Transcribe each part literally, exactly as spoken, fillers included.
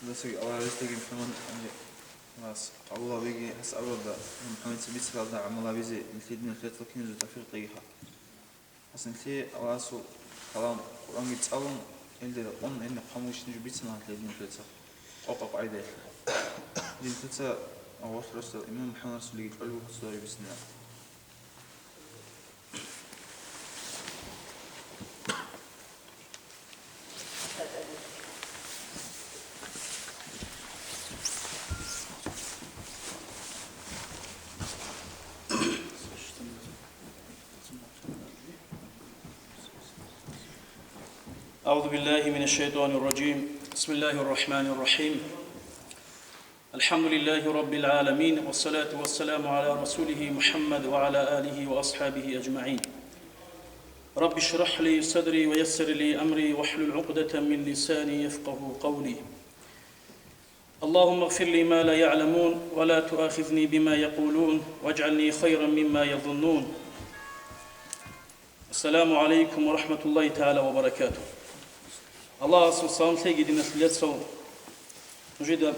Дасаги Аллагь разилъеги, МухӀаммад, гьанже вас къабул гьабиги, гьас абуралда, МухӀаммадица бицаралда гӀамал гьабизе нилъее динул хириял киназул тавфикъ кьегиха. Гьас нилъее Аллагьасул калам Къуръанги цӀалун, гьелде рекъон, гьениб хъван бугищ нуж бицана нилъее динул хириял къо-, къо-, къагӀидаялъ. Динул хириял гъорлъ росдал имам МухӀаммад расулиги кьолеб буго цо дагьаб бицина. أعوذ بالله من الشيطان الرجيم. بسم الله الرحمن الرحيم. الحمد لله رب العالمين، والصلاة والسلام على رسوله محمد وعلى آله وأصحابه أجمعين. رب اشرح لي صدري ويسر لي أمري واحلل عقدة من لساني يفقه قولي. اللهم اغفر لي ما لا يعلمون ولا تؤاخذني بما يقولون واجعلني خيرا مما يظنون. السلام عليكم ورحمة الله تعالى وبركاته. Аллагьасул салам лъеги, диналъул яцал, нужеда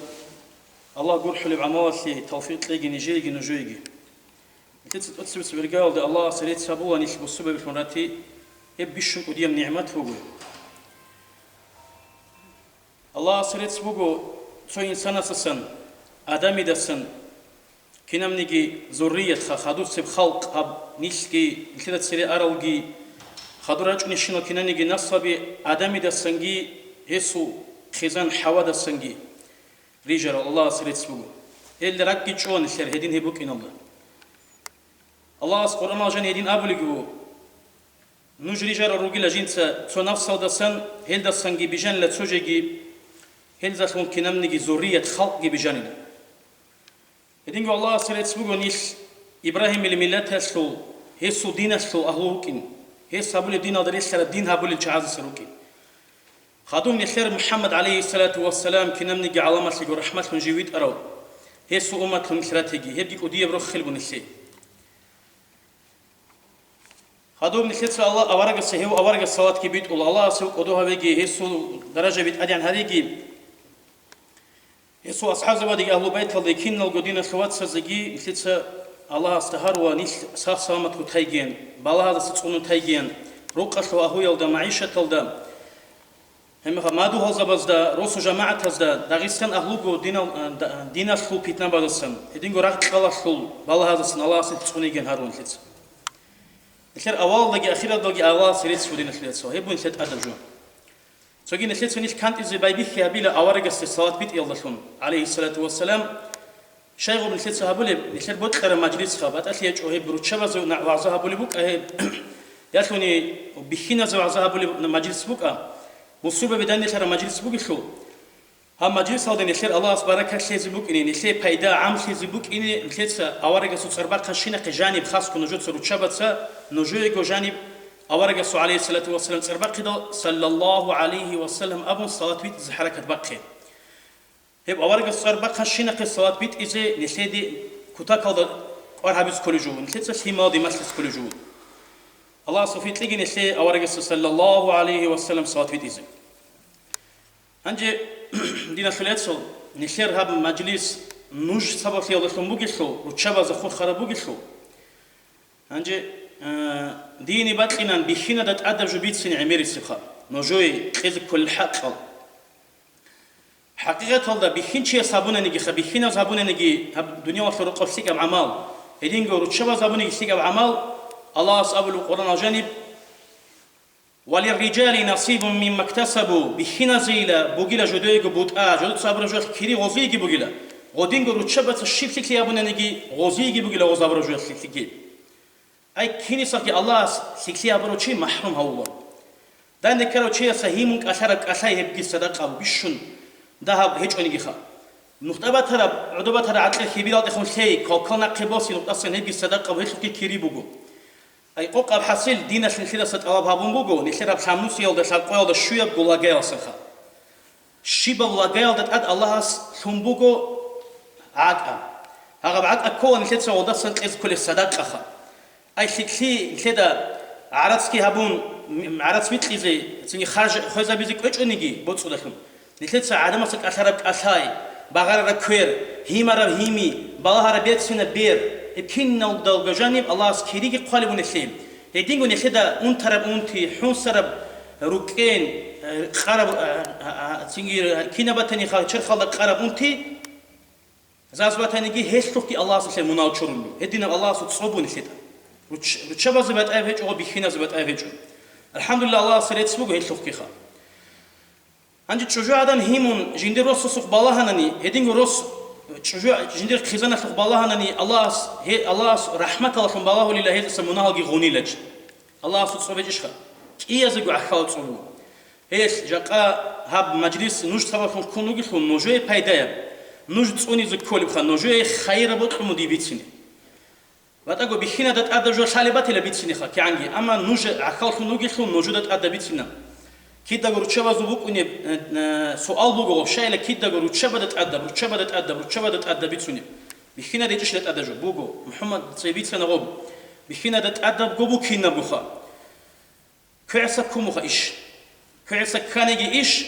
Аллагь гурхӀулеб гӀамалалъе тавфикъ кьеги нижееги нужееги. Нилъеца тӀоцебесеб иргаялда Аллагьас рецц гьабула нилъ бусурбабилъун рати, гьеб бищун кӀудияб нигӀмат буго. Аллагьас рецц буго цо инсанасасан, Адамидасан, кинабниги зурриятха, хадусеб халкъ гьаб, нилъги, нилъеда цере аралги, хадур рачӀунищинал кинабниги наслаби Адамидасанги гьесул хъизан ХӀавадасанги рижарал Аллагьас рецц буго. Гьелда ракӀги чӀола нилъер гьедин гьеб букӀиналда. Аллагьас Къуръаналда жаниб гьедин абулеб буго: нуж рижарал ругила жинца цо нафсалдасан, гьелдасанги бижанила цо жеги, гьелдалъун кинабниги зуррият халкъги бижанила. Гьединго Аллагьас рецц буго нилъ Ибрагьимил миллаталъул, гьесул диналъул агьлу вукӀин, гьес гьабулеб диналда релълъараб дин гьабулел чагӀазаса рукӀин. Хадуб нилъер МухӀаммад, гӀалайгьиссалату вассалам, кинабниги гӀаламалъего рахӀматлъун жив витӀарав, гьесул умматлъун нилъ ратеги, гьебги кӀудияб рохел буго нилъее. Хадуб нилъеца Аллагь аварагасда, гьев аварагасда салатги битӀула, Аллагьас гьев кӀодо гьавеги, гьесул даражаби тӀадегӀан гьареги, гьесул асхӀабзабаздаги агьлу байталдаги киналго диналъул вацаздаги нилъеца Аллагьасда гьарула нилъ сах-саламат гьутайгиян, балагьаздаса цӀунун тайгиян, рукъалъул агьлуялда, магӀишаталда, гьебмехалъ мадугьалзабазда, росу-жамагӀатазда, Дагъистан агьлуго динал-, а, да-, диналъул питнабаздасан, гьединго рагъ-кьалалъул балагьаздасан Аллагьас нилъ цӀунейгиян гьарула нилъеца. Нилъер авалалдаги ахиралдаги Аллагьасе рецц гьабе, диналъул яцал, гьеб буго нилъер тӀадаб жо. Цоги нилъеца нилъ кантӀизе байбихьи гьабила аварагасде салат битӀиялдалъун, гӀалайгьиссалату вассалам. Щайгъуб нилъеца гьабулеб, нилъер бокьараб мажлисха, батӀалъи гьечӀо гьеб, руччабазе на-, вагӀза гьабулеб букӀа гьеб, ялъуни бихьиназе вагӀза гьабулеб мажлис букӀа, бусурбаби данделъараб мажлис бугелъул, гьаб мажлисалда нилъер Аллагьас баракат лъезе букӀине, нилъее пайда гӀамлъизе букӀине, нилъеца аварагасул цӀар бахъанщинахъе жаниб, хасго нужеца руччабаца, нужеего жаниб аварагасул, гӀалайгьиссалату вассалам, цӀар бахъидал, саллаллагьу гӀалайгьи ва саллам абун салат битӀизе хӀаракат бахъе. Гьеб аварагасул цӀар бахъанщинахъе салат битӀизе нилъеде кутакалда кӀвар гьабизе кколеб жо, нилъеца лъималаде малъизе кколеб жо. Аллагьас тавфикъ кьеги нилъее аварагасда, саллаллагьу гӀалайгьи ва саллам, салат битӀизе. Гьанже, диналъул яцал, нилъер гьаб мажлис нуж сабаблъиялдалъун бугелъул, руччабазе хурхараб бугелъул. Гьанже, э, дине бакьинан бихьиназда тӀадаб жо бицине гӀемерисебха, нужее кьезе кколел хӀакъал. ХӀакъикъаталда бихьинчияс гьабунанигиха, бихьиназ гьабунаниги гьаб дуниялалъул рокъоб лъикӀаб гӀамал, гьединго руччабаз гьабуниги лъикӀаб гӀамал, Аллагьас абулеб Къуръаналда жаниб: «Валирриджали насибун мимма иктасабу», бихьиназейила бугила жодоего бутӀа, жодоца гьабураб жоялъ кири гъозиеги бугила. Гъодинго руччабаца щиб лъикӀлъи гьабунаниги гъозиеги бугила гъоз гьабураб жоялъ лъикӀлъиги. Ай, кинисалъги Аллагьас лъикӀлъи гьабурав чи махӀрум гьавула. Данде ккарав чиясда гьимун кӀалъараб кӀалъай гьебги садакъа бу, бищун дагьаб гьечӀонигиха. Нухда батараб, гӀодо батараб гӀакълу хьибиралдехун лъей, квалквал нахъе босе нухдасан гьебги садакъа бу, гьелъухъги кири буго. Ай, къокъаб хӀасил, диналъ нилъедаса тӀалаб гьабун буго, нилъер гьаб лъабнусиялда лъабкъоялда щуябго лагаялсаха. Щибаб лагаялда тӀад Аллагьас лъун буго гӀакӀа. Гьагъаб гӀакӀа ккола нилъеца гьелдасан кьезе кколеб садакъаха. Ай, лъикӀлъи нилъеда гӀарацги гьабун, м-, гӀарац бикьизе, цинги харж хвезабизе кӀвечӀониги боцӀудалъун. Нилъеца гӀадамаца кӀалъараб кӀалъай, багъарараб квер, гьимараб гьими, балагьараб берцинаб бер, гьеб киналдалго жаниб Аллагьас кириги хъвалеб буго нилъее. Гьединго нилъеда унтараб унти, хӀунсараб рукӀкӀен, э, къараб, а, а, а, цинги кинаб батаниха черхалда къараб унти, заз батаниги, гьелъухъги Аллагьас нилъер мунагьал чурулел. Гьединаб Аллагьасул цӀоб буго нилъеда. Руч-, руччабазе батӀаяб гьечӀо ва бихьиназе батӀаяб гьечӀо. АлхӀамдулиллагь, Аллагьасе рецц буго гьелъухъгиха. Гьанже чӀужугӀадан гьимун жиндир росасухъ балагьанани, гьединго рос чӀужу-, жиндир хъизаналъухъ балагьанани, Аллагьас, гье-, Аллагьас рахӀматаллъун балагьулила, гьезаса мунагьалги гъунилач. Аллагьасул цӀоб гьечӀищха? КӀиязего гӀахьалаб цӀоб буго. Гьелъ жакъа гьаб мажлис нуж сабаблъун ккун вугелъул нужее пайдаяб, нуж цӀунизе кколебха, нужее хайираб бокьун буго дие бицине. БатӀаго бихьинада тӀадаб жо лъалеб батила бициниха кигӀанги, амма нуж гӀахьаллъун вугелъул нужуда тӀадаб бицина. Кидаго руччабазул букӀунеб, э, э, суал буго, вообще-, кидаго руччабада тӀадаб, руччабада тӀадаб, руччабада тӀадаб бицунеб. Бихьинада гьечӀищила тӀадаб жо? Буго. МухӀаммад цебе бицана гъоб. Бихьинада тӀадабго букинабуха. КвегӀиса ккумуха иш. КвегӀиса кканиги иш,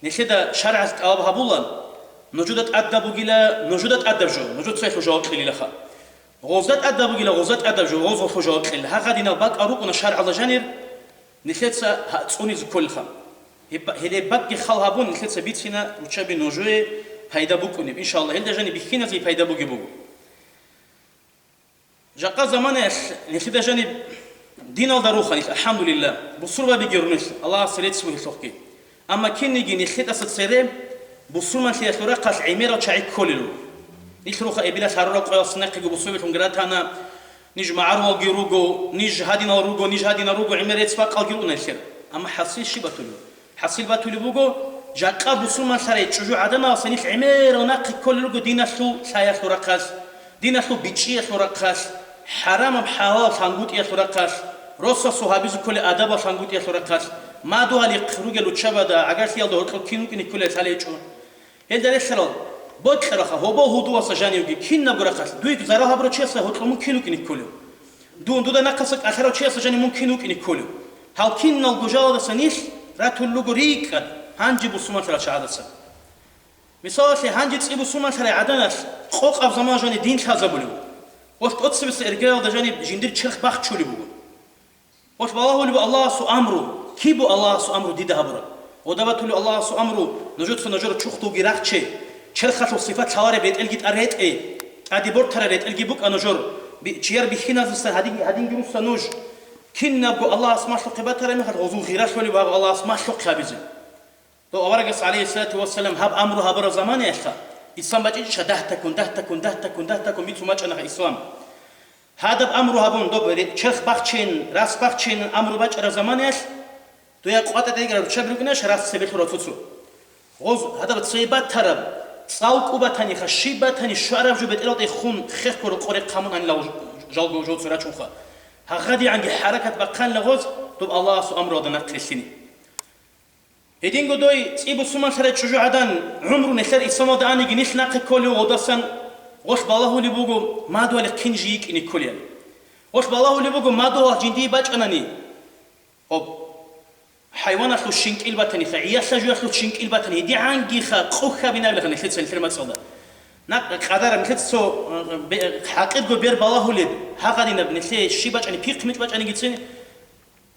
нилъеда шаргӀалъ тӀалаб гьабула, нужуда тӀадаб бугила, нужуда тӀадаб жо, нужецайилъул жаваб кьелилаха. Гъозда тӀадаб бугила, гъозда тӀадаб жо, гъозалъул жаваб кьелила. Гьагъадинал бакӀал рукӀуна шаргӀалда жанир, нилъеца гьа-, цӀунизе кколеха. Гьеб-, гьелеб бакӀги хал гьабун, нилъеца бицина руччаби нужее пайда букӀунеб, иншаллагь, гьелда жаниб бихьиназе пайда бугеб буго. Жакъа заманаялъ нилъеда жаниб диналда руха нилъ, алхӀамдулиллагь, бусурбабиги рун нилъ, Аллагьасе рецц бугелъухъги. Амма кинниги нилъедаса цере бусурманлъиялъул рахъалъ гӀемерал чагӀи кколел руго. Нилъ руха эбелалъ гьарураб къоялъ нахъего бусурбабилъунги ратана, ниж магӀарулалги руго, ниж гьадинал руго, ниж гьадинал руго, гӀемер рецц-бакъалги руго нилъер. Амма хӀасил щиб батулеб? ХӀасил батулеб буго, жакъа бусурманлъарай чӀужугӀаданалъа нилъ гӀемерал нахъе кколел руго диналъул лъаялъул рахъалъ, диналъул бичӀчӀиялъул рахъалъ, хӀарамаб-хӀалалаб лъангутӀиялъул рахъалъ, росасул гьабизе кколел адабал лъангутӀиялъул рахъалъ, мадугьалихъ ругел руччабада, гӀагарлъиялда гьоркьоб кин вукӀине кколел лъалел гьечӀо. Гьелда релълъарал, бокьаралха, гьобол-гьудуласа жанивги кинабго рахъалъ, дуе зарал гьабурав чиясда гьоркьоб мун кин вукӀине кколев? Дун дуда нахъаса кӀалъарав чиясда жанив мун кин вукӀине кколев? Гьал киналго жалаздаса нилъ ратулел руго рикӀкӀад, гьанже бусурманлъарал чагӀаздаса. Мисалалъе, гьанже цӀи бусурманлъарай гӀаданалъ къокъаб заман жанив дин лъазабулев, гъолъ тӀоцебесеб иргаялда жанив жиндир черх бахчулеб буго. Гъолъ балагьулеб Аллагьасул амру, киб буго Аллагьасул амру дида гьабураб? Гъода батулеб Аллагьасул амру, нужеца нужер чурхдулги рахче, черхалъул сипат лъалареб ретӀелги тӀад ретӀе, тӀаде бортарал ретӀелги букӀа нужер, би-, чияр бихьиназдаса гьадин-, гьадинги русса нуж. Кинабго Аллагьас малъухъе батараб мехалъ гъозул гъира лъолеб буго Аллагьас малъухъе гьабизе. Дов аварагас, гӀалайгьиссалату вассалам, гьаб амру гьабураб заманаялъха, ислам бачӀичӀищха дагь такун, дагь такун, дагь такун, дагь такун бицун бачӀанаха ислам. Гьадаб амру гьабун, доб ре-, черх бахчейин, рас бахчейин амру бачӀараб заманаялъ, дуе къватӀа тӀегӀараб руччаби рукӀинарищ рас цебе лъураб цо-цо? Гъоз гьадаб цебе батараб, цӀалкӀу батаниха, щиб батани, щвараб жо бетӀералде хун, хехго рокъоре хъамун анила жалго жо-цо рачунха. ГьагъадигӀанги хӀаракат бахъанила гъоз, доб Аллагьасул амруялда нахърилълъине. Гьединго дой цӀи бусурманлъарай чӀужугӀадан гӀумру нилъер исламалда аниги нилъ нахъе кколев гъодасан гъолъ балагьулеб буго мадугьалихъ кин жий йикӀине кколел. Гъолъ балагьулеб буго мадугьал жиндие бачӀанани, гъоб, хӀайваналъул щинкӀил батаниха, гӀиялъа-жуялъул щинкӀил батани, гьедигӀангиха къухьабинабилаха нилъеца нилъер мацӀалда. Нахъ къадараб нилъеца цо, э, бе-, хӀакъирго бер балагьулеб, гьагъадинаб нилъее щиб бачӀани, пихъ-микь бачӀанигицин,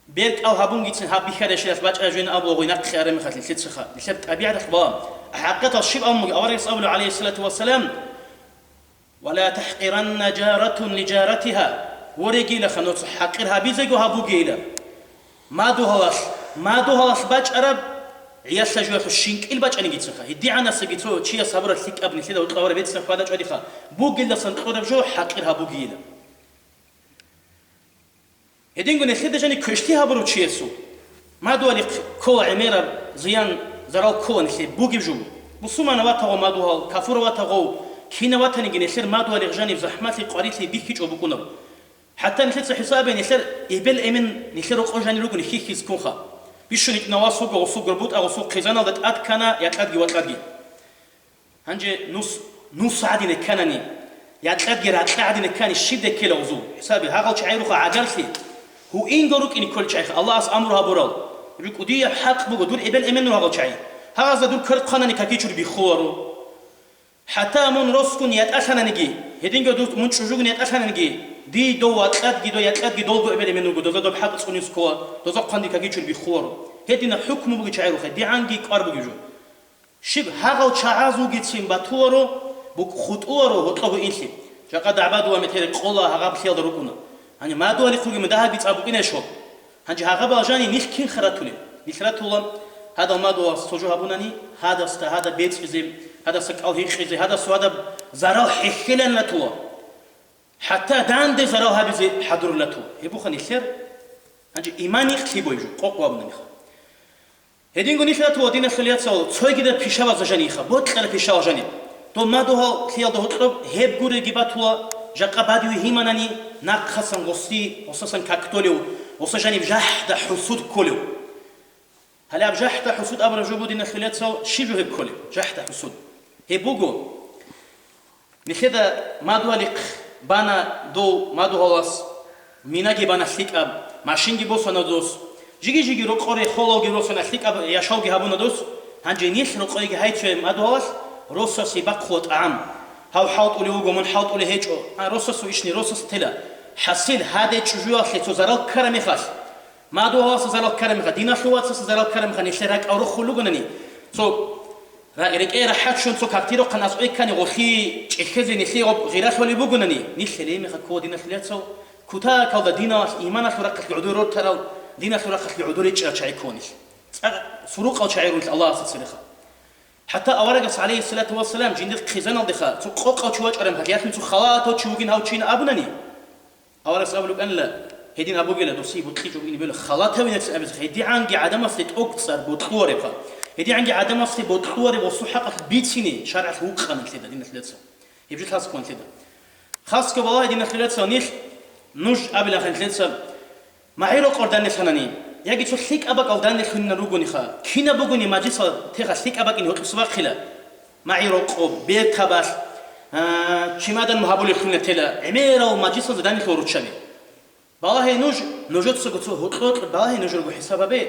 бер кӀал гьабунгицин гьаб бихьарабщиналъ бачӀараб жо абула гъой нахъе араб мехалъ нилъецаха, нилъер тӀабигӀаталъ балагьун. ХӀакъикъаталъ щиб абун буго аварагас абулеб, гӀалайгьиссалату вассалам: «Ва ла тахӀкъиранна жаратун ли жаратиха», ворегилаха, нужеца хӀакъир гьабизего гьабугейилан. Мадугьалалъ, мадугьалалъ бачӀараб гӀиялъа-жуялъул щинкӀил бачӀанигицинха. ГьедигӀанасаги цо чияс гьабураб лъикӀаб нилъеда гьоркьоб авараг беццан хьвада чӀвадиха, бугелдасан кьураб жо хӀакъир гьабугейилан. Гьединго нилъеда жаниб квешлъи гьабурав чиясул мадугьалихъ ккола гӀемераб зиян, зарал ккола нилъее бугеб жо. Бусурманав ватагъов мадугьал, кафурав ватагъов, кинав ватаниги нилъер мадугьалихъ жаниб захӀмалъи, къварилъи бихьичӀого букӀунар. ХӀатта нилъеца хӀисабе нилъер эбел-эмен нилъер рокъов жанир ругони хьихьизе ккунха. Бищун итӀнавас вуго, гъусул гурбутӀа, гъусул хъизаналда тӀад ккана якьадги вакьадги. Гьанже нус, нус гӀадин кканани, якьадги ракьа гӀадин ккани, щиб деккела гъузул? ХӀисаби, гьагъал чагӀи руха гӀагарлъи, гьуинго рукӀине кколел чагӀиха, Аллагьас амру гьабурал. РукӀудияб хӀакъ буго, дур эбел-эмен руго гьагъал чагӀи. Гьагъазда дур квер хъванани какичур биххуларо. ХӀатта мун росгун ятӀалъананиги, гьединго дур мун чӀужугун ятӀалъананиги, дий дов вакьадги, дов якьадги долго эбел эмен вуго, доза доб хӀакъ цӀунис ккола, доза хъванди какичур биххуларо. Гьедина хӀукму буги чагӀи рухъе, дигӀанги кӀвар бугеб жо. Щиб гьагъал чагӀазулгицин батуларо, букӀ-, хутӀуларо гьоркього инлъи. Жакъа дагӀбадула метер къола гьагъаб лъиялда рукӀуна. Гьаниб мадугьалихъуги мудагьаби цӀабукӀинайищ гьоб? Гьанже гьагъабал жани нилъ кин ха ратулел? Нилъ ратула, гьадал мадугьалас цо жо гьабунани, гьадасда гьадаб бецӀизе, гьадаса кӀал гьикъизе, гьадасу гьадаб зарал хӀехьелан ратула. ХӀатта данде зарал гьабизе хӀадурулату. Гьеб буха нилъер, гьанже иман ихъ лъибой жо, къокъ вабунаниха. Гьединго нилъ ратула, диналъул яцал, цойгида пишабазда жаниха, бокьараб пишабал жаниб. Дол мадугьал лъиялда гьоркьоб гьеб гуреги батула, жакъа бадиве гьиманани, нахъасан гъоси, гъосасан как толев, гъоса жаниб жахӀда хӀусуд кколев. Гьале аб жахӀда хӀусуд абураб жо буго, диналъул яцал, щиб жо гьеб кколеб? ЖахӀда хӀусуд. Гьеб буго, нилъеда мадугьалихъ бана дов мадугьалас, минаги бана лъикӀаб, машинги босана дос, жиги-жиги рокъоре холалги росана, лъикӀаб яшавги гьабуна дос, гьанже нилъ рокъойги гьайцояй мадугьалалъ росасе бахъула тӀагӀам. Гьав хӀалтӀулев вуго, мун хӀалтӀулев гьечӀо, а росасул ишни росас тела. ХӀасил гьаде чӀужуялъе цо зарал ккараб мехалъ, мадугьаласа зарал ккараб мехалъ, диналъул вацаса зарал ккараб мехалъ, нилъер ракӀал рохулел ругонани, цо ра-, рекӀее рахӀат щун цо кагътирохъан аскӀой ккани гъолъие чӀехьезе нилъее гъоб гъиралъулеб бугонани, нилъ гьеле мехалъ ккола, диналъул яцал, кутакалда диналъ, иманалъул рахъалъ гӀодор рортарал, диналъул рахъалъ гӀодор речӀчӀарал чагӀи ккола нилъ. ЦӀакъ сурукъал чагӀи ругел Аллагьасда церехъа. ХӀатта аварагас, гӀалайгьиссалату вассалам, жиндир хъизаналдеха цо къокъав чи вачӀараб мехалъ, ялъун цо халатав чи вугин гьав чина абунани, аварагас абулеб букӀанила, гьедин абугела, досие бокьичӀого ин бела халатавинацин абизе, гьедигӀанги гӀадамасде тӀокӀцӀар бокьуларебха. ГьедигӀанги гӀадамасде бокьулареб гъосул хӀакъалъ бицине шаргӀалъ вукъана нилъеда, диналъул яцал. Гьеб жо хасго нилъеда. Хасго балагье, диналъул яцал, нилъ, нуж абилахъе нилъеца, МагӀи рокъор данделъанани, яги цо лъикӀаб бакӀал данделъунина ругониха, кинаб бугони мажлисал теха лъикӀаб бакӀин гьоркьоса бахъила. МагӀи рокъоб, бертабалъ, а, чемодан гьабулелъуна тела, гӀемерал мажлисалда данделъула руччаби. Балагье нуж, нужецаго цо гьоркьо-гьоркьо балагье нужерго хӀисаб гьабе,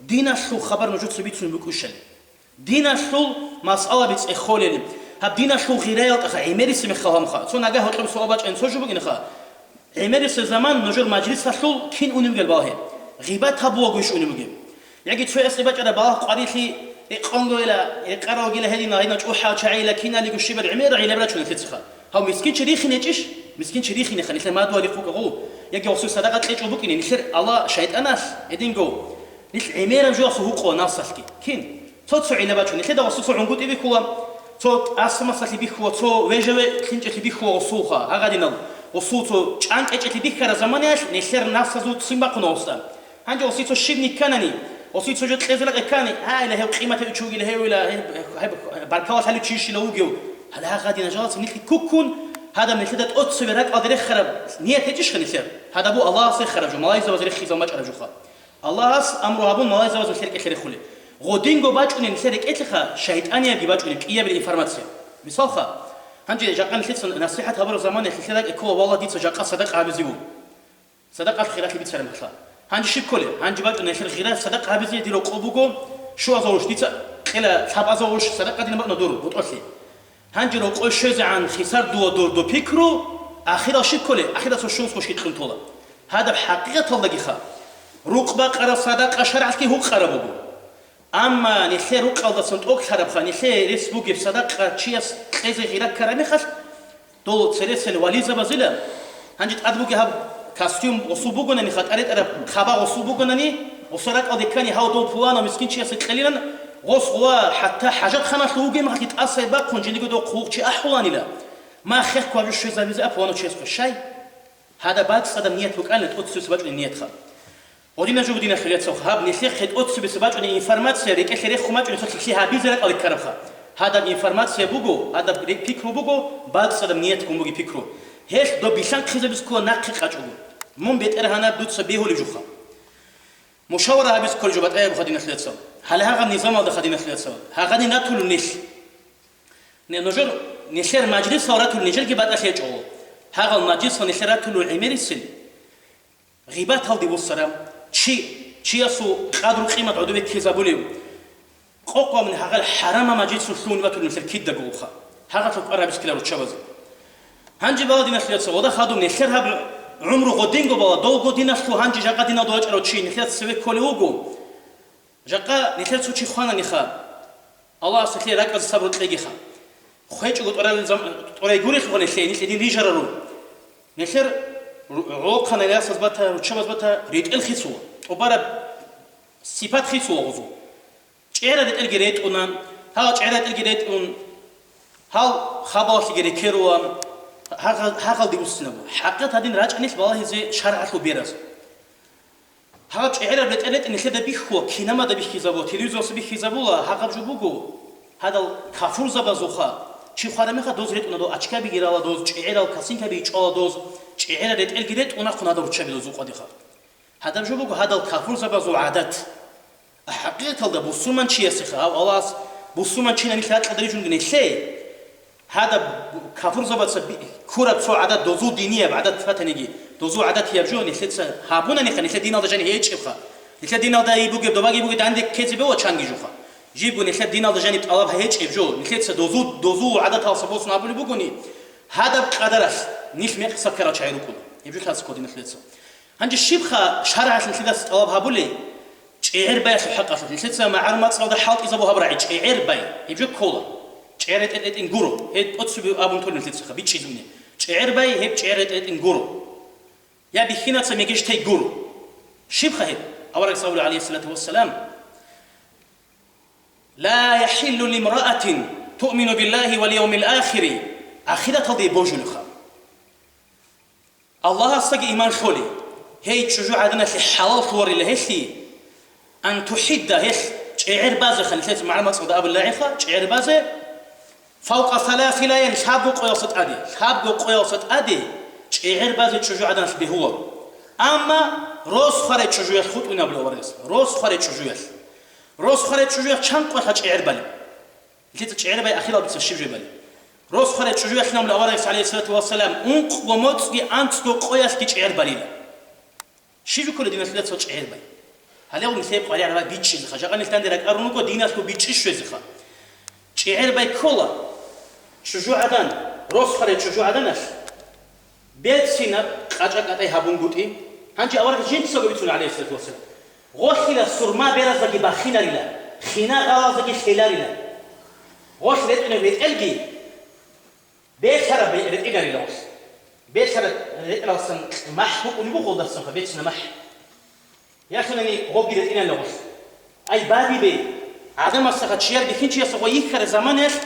диналъул хабар нужеца бицун букӀущали. Диналъул масъалаби цӀехолел, гьаб диналъул гъираялда гӀемерисеб мехалъ гьамха. Цо нагагь гьоркьоб суал бачӀани цо жо букӀинаха. ГӀемерисеб заман нужер мажлисалъул кин унеб бугел балагье? Гъибат гьабулагойищ унеб бугеб? Яги цоясде бачӀараб балагь къварилъи рекъонгойила, рекъаралгила гьедина, гьедина чӀухӀал чагӀийила киналиго щибаб гӀемерал гӀилла рачуна нилъецаха. Гьав мискинчи рихине гьечӀищ? Мискинчи рихинеха, нилъер мадугьал рихъ букӀа гъов. Яги гъосул садакъа кьечӀого букӀине, нилъер Аллагь шайтӀаналъ гьединго. Нилъ гӀемераб жоялъул гьукъула нафсалъги. Кин? Цо-цо гӀилла бачун. Нилъеда гъосул цо гӀунгутӀи бихьула, цо тӀаса масалъи бихьула, цо вежаве лъинчӀелъи бихьула гъосулха, гьагадинал. Гъосул цо чӀанкӀечӀелъи бихьараб заманаялъ нилъер нафсазул ццин бахъуна гъосда. Гьанже гъосие цо щиб никканани, гъосие цо жо кьезе ракъиккани, гьайла гьев къимат гьев чи вугила, гьевила, гьеб, гьеб баркала лъалев чи щила вугев. Гьале гьагадина жалаца нилъги куккун, гьадаб нилъеда тӀоцебе ракӀалде рехараб ният гьечӀищха нилъер? Гьадабу Аллагьас рехараб жо, малайзабаз рехизал мачӀараб жоха. Аллагьас амру гьабун малайзабаз нилъер рекӀелъе рехулел. Гъодинго бачӀунеб нилъер рекӀелъеха, шайтӀаниябги бачӀунеб кӀиябил информация. Мисалха, гьанже жакъа нилъеца насихӀат гьабураб заманаялъ нилъер ракӀалде ккола, валлагь, дица жакъа садакъа гьабизе вуго. Садакъалъ хиралъи бицараб мехалъ. Гьанже щиб кколеб? Гьанже бачӀун нилъер гъира садакъа гьабизе дир рокъоб буго, щуазул гъуш дица кьела, лъабазул гъуш садакъа дин бакӀна дур бутӀолъи. Гьанже рокъой щвезегӀан хисар дула дур до пикру, ахирал щиб кколеб? Ахирал цо щунус гъуш гьикьун тола. Гьадаб хӀакъикъаталдагиха, рукъ бакъараб садакъа шаргӀалъги гьукъараб буго. Амма нилъер рукъалдасан тӀокӀлъарабха, нилъее рес бугеб садакъа чияс кьезе гъира ккараб мехалъ, дол цересел вализабазила, гьанже тӀад бугеб гьаб костюм гъосул бугонаниха, тӀаретӀараб хъаба гъосул бугонани, гъосул ракӀалде ккани гьав дов пуланав мискинчиясе кьелилан, гъос гъова хӀатта хӀажатханалъув вугеб мехалъги тӀасай бахъун жиндиго дов хъулухъчи ахӀуланила. Мах хехго гьаб жо щвезабизе а пуланав чиясухъе щай? Гьадаб бацӀцӀадаб ният букӀана тӀоцебесеб бачӀунеб ниятха. Гъодинаб жо буго, диналъул яцал, гьаб нилъехъе тӀоцебесеб бачӀунеб информация рекӀелъе рехун бачӀунеб цо лъикӀлъи гьабизе ракӀалде ккарабха. Гьадаб информация буго, гьадаб ре-, пикру буго, бацӀцӀадаб ниятгун бугеб пикру. Гьелъ доб билълъанхъизабизе ккола нахъе къачӀого. Мун бетӀергьанаб дуца бегьулеб жуха. Мушавара гьабизе кколеб жо батӀаяб буха, диналъул яцал. Гьале гьагъаб низамалдаха, диналъул яцал. Гьагъадин ратулев нилъ. Не, нужер, нилъер мажлисал ратулев нижерги батӀалъи гьечӀо. Гьагъал мажлисал нилъер ратулев гӀемерисел. Гъибаталде вуссараб, чи, чиясул къадру-къимат гӀодобе ккезабулев, къокъ бабни гьагъал хӀарамаб мажлисун лъугьун батулел нилъер кидаго уха. Гьагъалъул кӀвар гьабиз ккелару чабазе. Гьанже бала, диналъул яцал, гъода хадуб нилъер гьаб гӀумру гъодинго бала, довго диналъул гьанже жакъа диналда вачӀарав чи нилъер цеве кколев вуго. Жакъа нилъер цо чи хвананиха, Аллагьас нилъее ракӀазе сабру кьегиха. ХвечӀого тӀорай зам-, тӀорай гурелъул нилъее, нилъ гьедин рижарару. Нилъер ру-, гӀолохъанал ясаз бата, руччабаз бата, ритӀел хицула, тӀубараб сипат хицула гъозул. ЧӀегӀерал ретӀелги ретӀуна, гьал чӀегӀерал ретӀелги ретӀун, гьал хабалалъеги рекерула, гьагъал-, гьагъалде уссинабу. ХӀакъикъат гьадин рачӀанилъ балагьизе шаргӀалъул бераз. Гьаб чӀегӀераб ретӀел ретӀин нилъеда бихьула, кинамада бихьизабула, телевизоралъа бихьизабула, гьагъаб жо буго. Гьадал кафурзабазулха, чи хварамиха доз ретӀуна, дов очкабиги рала доз, чӀегӀерал косынкаби чӀвала доз, чӀегӀерал ретӀелги ретӀунахъун гьадал руччаби доз укъадиха. Гьадаб жо буго гьадал кафурзабазул гӀадат. ХӀакъикъаталда бусурманчиясеха, гьав Аллагьас бусурманчинаб нилъ ракьалда рижунги нилъее, гьадаб кафурзабаца би-, ккураб цо гӀадат, дозул динияб гӀадат батаниги, дозул гӀадатияб жо нилъеца гьабунаниха, нилъер диналда жаниб гьечӀебха. Нилъер диналда и бугеб, добаги бугеб данде ккезе бегьула чанги жуха. Жибго нилъер диналда жаниб тӀалаб гьечӀеб жо, нилъеца дозул, дозул гӀадаталса босун гьабулеб бугони, гьадаб къадаралъ нилъ мекъса ккарал чагӀи рукӀуна. Гьеб жо лъаца ккола, диналъул яцал. Гьанже щибха шаргӀалъ нилъедаса тӀалаб гьабулей? ЧӀегӀер баялъул хӀакъалъулъ. Нилъеца магӀарул мацӀалда хӀалтӀизабу гьаб рагӀи: чӀегӀер бай, гьеб жо ккола. ЧӀегӀер ретӀел ретӀин гуро. Гьеб тӀоцебе абун тол нилъецаха, бичӀчӀизабуни. ЧӀегӀер бай, гьеб чӀегӀер ретӀел ретӀин гуро. Я бихьинаца мегештей гуро. Щибха гьеб? Аварагас абула, гӀалайгьиссалату вассалам: «Ла яхӀиллу лимраатин туъмину биллагьи вал явмил ахири», ахираталде божулеха. Аллагьасдаги иман лъолей, гьей чӀужугӀаданалъе хӀалал лъугьарила гьелъие, ан тухӀидда, гьелъ чӀегӀер базеха, нилъеца магӀарул мацӀалда абулеб рагӀиха, чӀегӀер базе, фавкъа саласи лаяли, лъабго къоялъа тӀаде, лъабго къоялъа тӀаде чӀегӀер базе чӀужугӀаданалъ бегьула. Амма рос хварай чӀужуялъ хутӀунабула аварагас, рос хварай чӀужуялъ. Рос хварай чӀужуялъ чан къоялъа чӀегӀер балеб? Нилъеца чӀегӀер бай ахирал бица щиб жо балеб? Рос хварай чӀужуялъ абула аварагас, гӀалайгьиссалату вассалам, ункъго моцӀги анцӀго къоялъги чӀегӀер балила. Щиб жо ккола, диналъул яцал, чӀегӀер бай? Гьале нилъее къваригӀараб бичӀчӀизеха. Жакъа нилъ данде ракӀарун руго диналъул бичӀчӀи щвезеха. ЧӀегӀер бай ккола чӀужугӀадан, рос хварай чӀужугӀаданалъ берцинаб къачӀа-кӀатӀай гьабунгутӀи. Гьанже авараг жинцаго бицуна, гӀалайгьиссалату вассалам: «Гъолъила сурма бераздаги бахинарила, хина гъалаздаги лъеларила». Гъолъ ретӀунеб ретӀелги белъараб бе-, ретӀинарила гъолъ. Белъараб ретӀиналдасан махӀ букӀунеб буго гъолдасанха, берцинаб махӀ. Яхинани гъобги ретӀинарила гъолъ. Ай, бадибе, гӀадамасдаха чияр бихьинчиясда гъой йихьараб заманаялъ,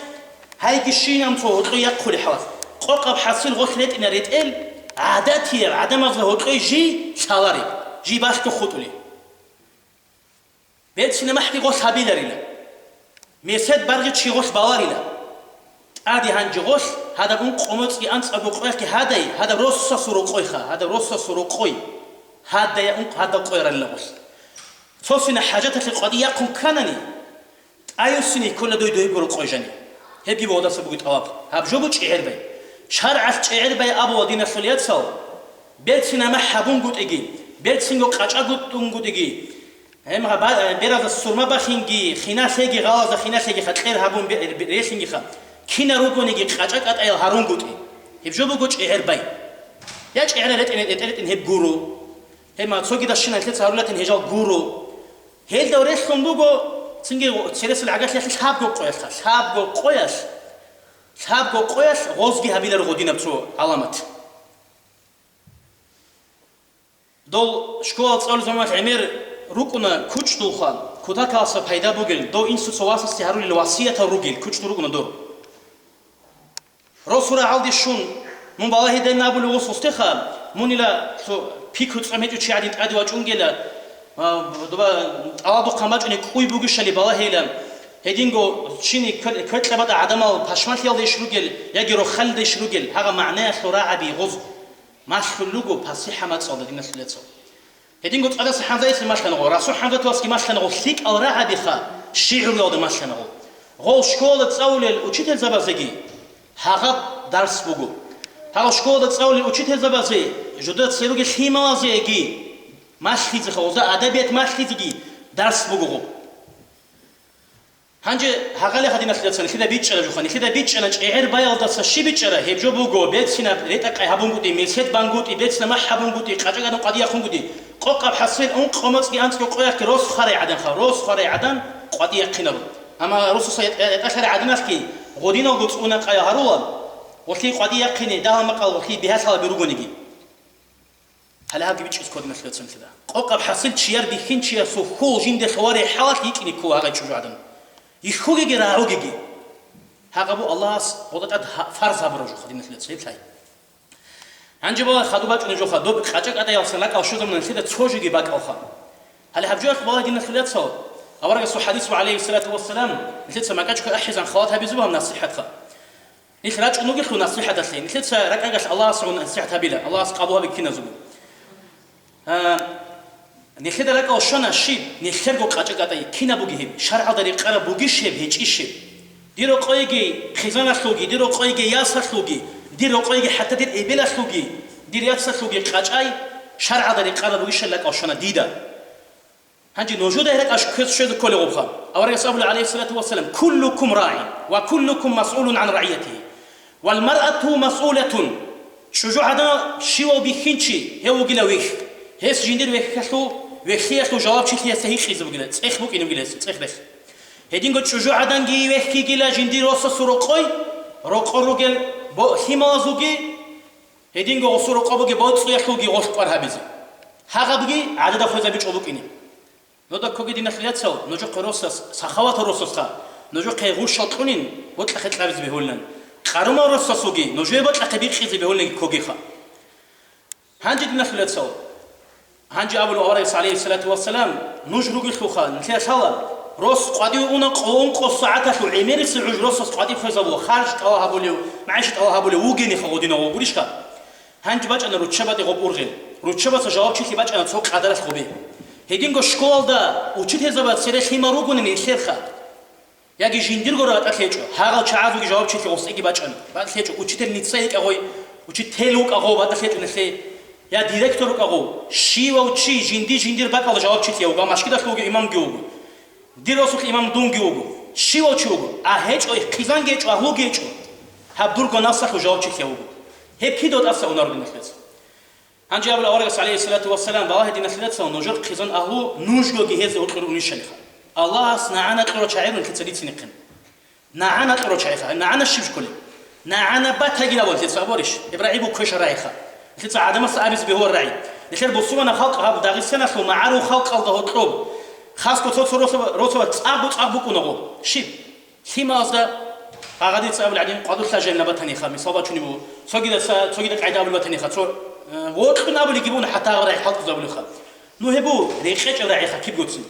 гьайги щинаб цо гьоркьой яхъулеб хӀалалъ, къокъаб хӀасил гъолъ ретӀина ретӀел, гӀадатияб гӀадамазда гьоркьой жий лъалареб, жий балъго хутӀулеб. Берцинаб махӀги гъолъ гьабиларила. Месед баргъи чи гъолъ баларила. ТӀаде гьанже гъолъ, гьадаб ункъго моцӀги анцӀго къоялъги гьадай, гьадаб росасул рокъойха, гьадаб росасул рокъой. Гьадая ункъ, гьадаб къояралила гъолъ. Цо-цина хӀажаталъе къватӀи яхъун кканани, тӀаюссине ккола дой дойго рокъой жаниб. Гьебги богьадаса буго тӀалаб. Гьаб жо буго чӀегӀер бай. ШаргӀалъ чӀегӀер бай абула, диналъул яцал, берцинаб махӀ гьабунгутӀиги, берцинго къачӀа гутӀунгутӀиги, гьеб гьаба-, беразда сурма бахинги, хиналъеги, гъалазда хиналъеги ха, кьер гьабун бе-, бе-, релъингиха, кинал ругониги къачӀа-кӀатӀаял гьарунгутӀи. Гьеб жо буго чӀегӀер бай. Я чӀегӀерал ретӀин, ретӀел ретӀин гьеб гуро. Гьеб ма цогидал щинал нилъеца гьарулатин гьежал гуро. Гьелда релълъун буго цинги цересел гӀагарлъиялъе лъабго къоялъха, лъабго къоялъ, лъабго къоялъ гъозги гьабиларо гъодинаб цо гӀаламат. Дол школа цӀалул заманалъ гӀемер рукӀуна кучӀдулха, кутакалъа пайда бугел, дов инсуца васасде гьарулел васиятал ругел кучӀдул рукӀуна дор. Росу рагӀалде щун, мун балагьидайин абулев вуссустеха, мунила лъо-, пикру цӀам гьечӀев чи гӀадин тӀаде вачӀунгела, а, доба тӀалабухъан бачӀунеб кӀуй бугищали балагьейила. Гьединго чини квер-, кверкьа батӀа гӀадамал пашманлъиялда иш ругел яги рохалида иш ругел, гьагъа магӀнаялъул рагӀаби гъоз малъун руго пасихӀа мацӀалда, диналъул яцал. Гьединго цӀадаса хӀанзайица малъана гъо, расул хӀанзатуласги малъана гъо, лъикӀал рагӀабиха, шигӀруялда малъана гъо. Гъол школада цӀалулел учительзабазеги гьагъаб дарс буго. Гьагъаб школада цӀалулел учительзабазе, жуда церуге лъималазеги малъизеха, гъозда адабият малъизеги дарс буго гъо. Гьанже гьагъалиха, диналъул вацал, нилъеда бичӀчӀараб жоха. Нилъеда бичӀчӀана чӀегӀер баялдаса щиб бичӀчӀара, гьеб жо буго, берцинаб ретӀа-къай гьабунгутӀи, месед бангутӀи, берцинаб махӀ гьабунгутӀи, къачӀа-къадан къватӀи яхъунгутӀи, къокъаб хӀасил ункъо моцӀги анцӀго къоялъги рос хварай гӀаданха, рос хварай гӀадан къватӀи яхъинаро. Амма росаса ятӀа-, ятӀалъарай гӀаданалъги гъодиналго цӀуна-къая гьарула, гъолъи къватӀи яхъине дагьал-макъал гъолъи бигьалъалаби ругониги. Гьале гьабги бичӀчӀизе ккола, диналъул вацал, нилъеда. Къокъаб хӀасил чияр бихьинчиясул хьул жинде лъоварей хӀалалъ йикӀине ккола гьагъай чӀужугӀадан. Йихьугеги рагӀугеги. Гьагъабу Аллагьас гъода тӀад гьа-, фарз гьабураб жоха, диналъул вацал, гьеб лъай. Гьанже бала хадуб бачӀунеб жоха, доб къачӀа-къатӀаялъан ракӀал щвезабуна нилъеда цо жоги бакӀалха. Гьале гьаб жоялъ бала, диналъул вацал, аварагасул хӀадис ва, гӀалайгьиссалату вассалам, нилъеца макьачӀго ахӀизан халат гьабизе бугеб насихӀатха. Нилъ рачӀун вугелъул насихӀаталъе, нилъеца ракӀагалъ Аллагьас гӀун насихӀат гьабила, Аллагьас къабул гьабе киназего. А, нилъеда ракӀал щвана щиб, нилъерго къачӀа-къатӀай кинаб бугеб гьеб, шаргӀалда рекъараб бугищ гьеб, гьечӀищ гьеб? Дир рокъойги хъизаналъулги, дир рокъойги ясалъулги, дир рокъойги хӀатта дир эбелалъулги, дир яцалъулги къачӀай шаргӀалда рекъараб бугищ гьеб ракӀал щвана дида. Гьанже нужеда гьеб ракӀалъ квер щвезе кколеб гъобха. Аварагас абула, гӀалайгьиссалату вассалам: «Куллукум рагӀин ва куллукум масъулун гӀан рагӀиятигьи. Вал маръату масъулатун». ЧӀужугӀадан щивав бихьинчи, гьев вугила вихь. Гьес жиндир вехьалъул, вехьиялъул жавабчилъи гьесда гьикъизе бугила, цӀех букӀине бугила гьесда, цӀех рехь. Гьединго чӀужугӀаданги вехьигила жиндир росасул рокъой, рокъор ругел бо-, лъималазулги, гьединго гъосул рокъоб бугеб боцӀиялъулги гъолъ кӀвар гьабизе. Гьагъабги гӀадада хвезабичӀо букӀине. Нода ккоги, диналъул яцал, нужехъе росас, сахаватал росасха, нужехъе гъурщал кьунин, бокьахъе кьабизе бегьулилан. Къарумал росасулги нужее бокьахъе бикъизе бегьулинги ккогиха. Гьанже, диналъул яцал, гьанже абулев аварагас, гӀалайгьиссалату вассалам, нуж ругелъулха, нилъеда лъала, рос къватӀиве уна къо-, ункъо сагӀаталъул гӀемерисел гӀуж росас къватӀиб хвезабула, харж тӀалаб гьабулев, магӀишат тӀалаб гьабулев вугениха гъодинав гъо гурищха? Гьанже бачӀана руччабатӀи гъоб ургъел. Руччабаца жавабчилъи бачӀана цо къадаралъ гъобе. Гьединго школалда учительзаба цере лъимал ругонани нилъерха. Яги жиндирго батӀалъ гьечӀо, гьагъал чагӀазулги жавабчилъи гъосиги бачӀана. БатӀалъ гьечӀо, учительница йикӀа гъой, учитель вукӀа гъов батӀалъ гьечӀо нилъее, я директор вукӀа гъов. Щивав чи жинди-жиндир бакӀалда жавабчилъи вуго, машгидалъ вуго, имамги вуго. Дир росулъ имам дунги вуго, щивав чи вуго, а гьечӀо, хъизанги гьечӀо, агьлуги гьечӀо. Гьаб дурго наслахъ жавабчилъи вуго. Гьеб кидав тӀаса унаро, диналъул яцал. Гьанже абула аварагас, гӀалайгьиссалату вассалам, балагье, диналъул яцал, нужер хъизан агьлу нужгоги гьезда гьоркьор унищалиха. Аллагьас нагӀана кьурал чагӀи рун лъица рицинехъин. НагӀана кьурал чагӀиха, нагӀана щиб кколеб? НагӀана батагила валъица аборищ? Ибрагьимул квеша рагӀиха. Лъица гӀадамас абиз бегьула рагӀи. Нилъер бусурмана халкъ гьаб Дагъистаналъул магӀарул халкъалда гьоркьоб. Хасго цо-цо рособа-, рособа цӀакъго-цӀакъ букӀунагъо. Щиб? Лъималазда гьагъадица абулеб гӀадин, къвадулъа жайна батаниха, мисал бачунеб буго. Цогидаса, цогида къайда абулеб батаниха, цо, э, вокьун абулебги буго, хӀатта гьаб рагӀи хӀалтӀуз абулебха. Ну гьеб буго, рекъечӀеб рагӀиха кибгоцин.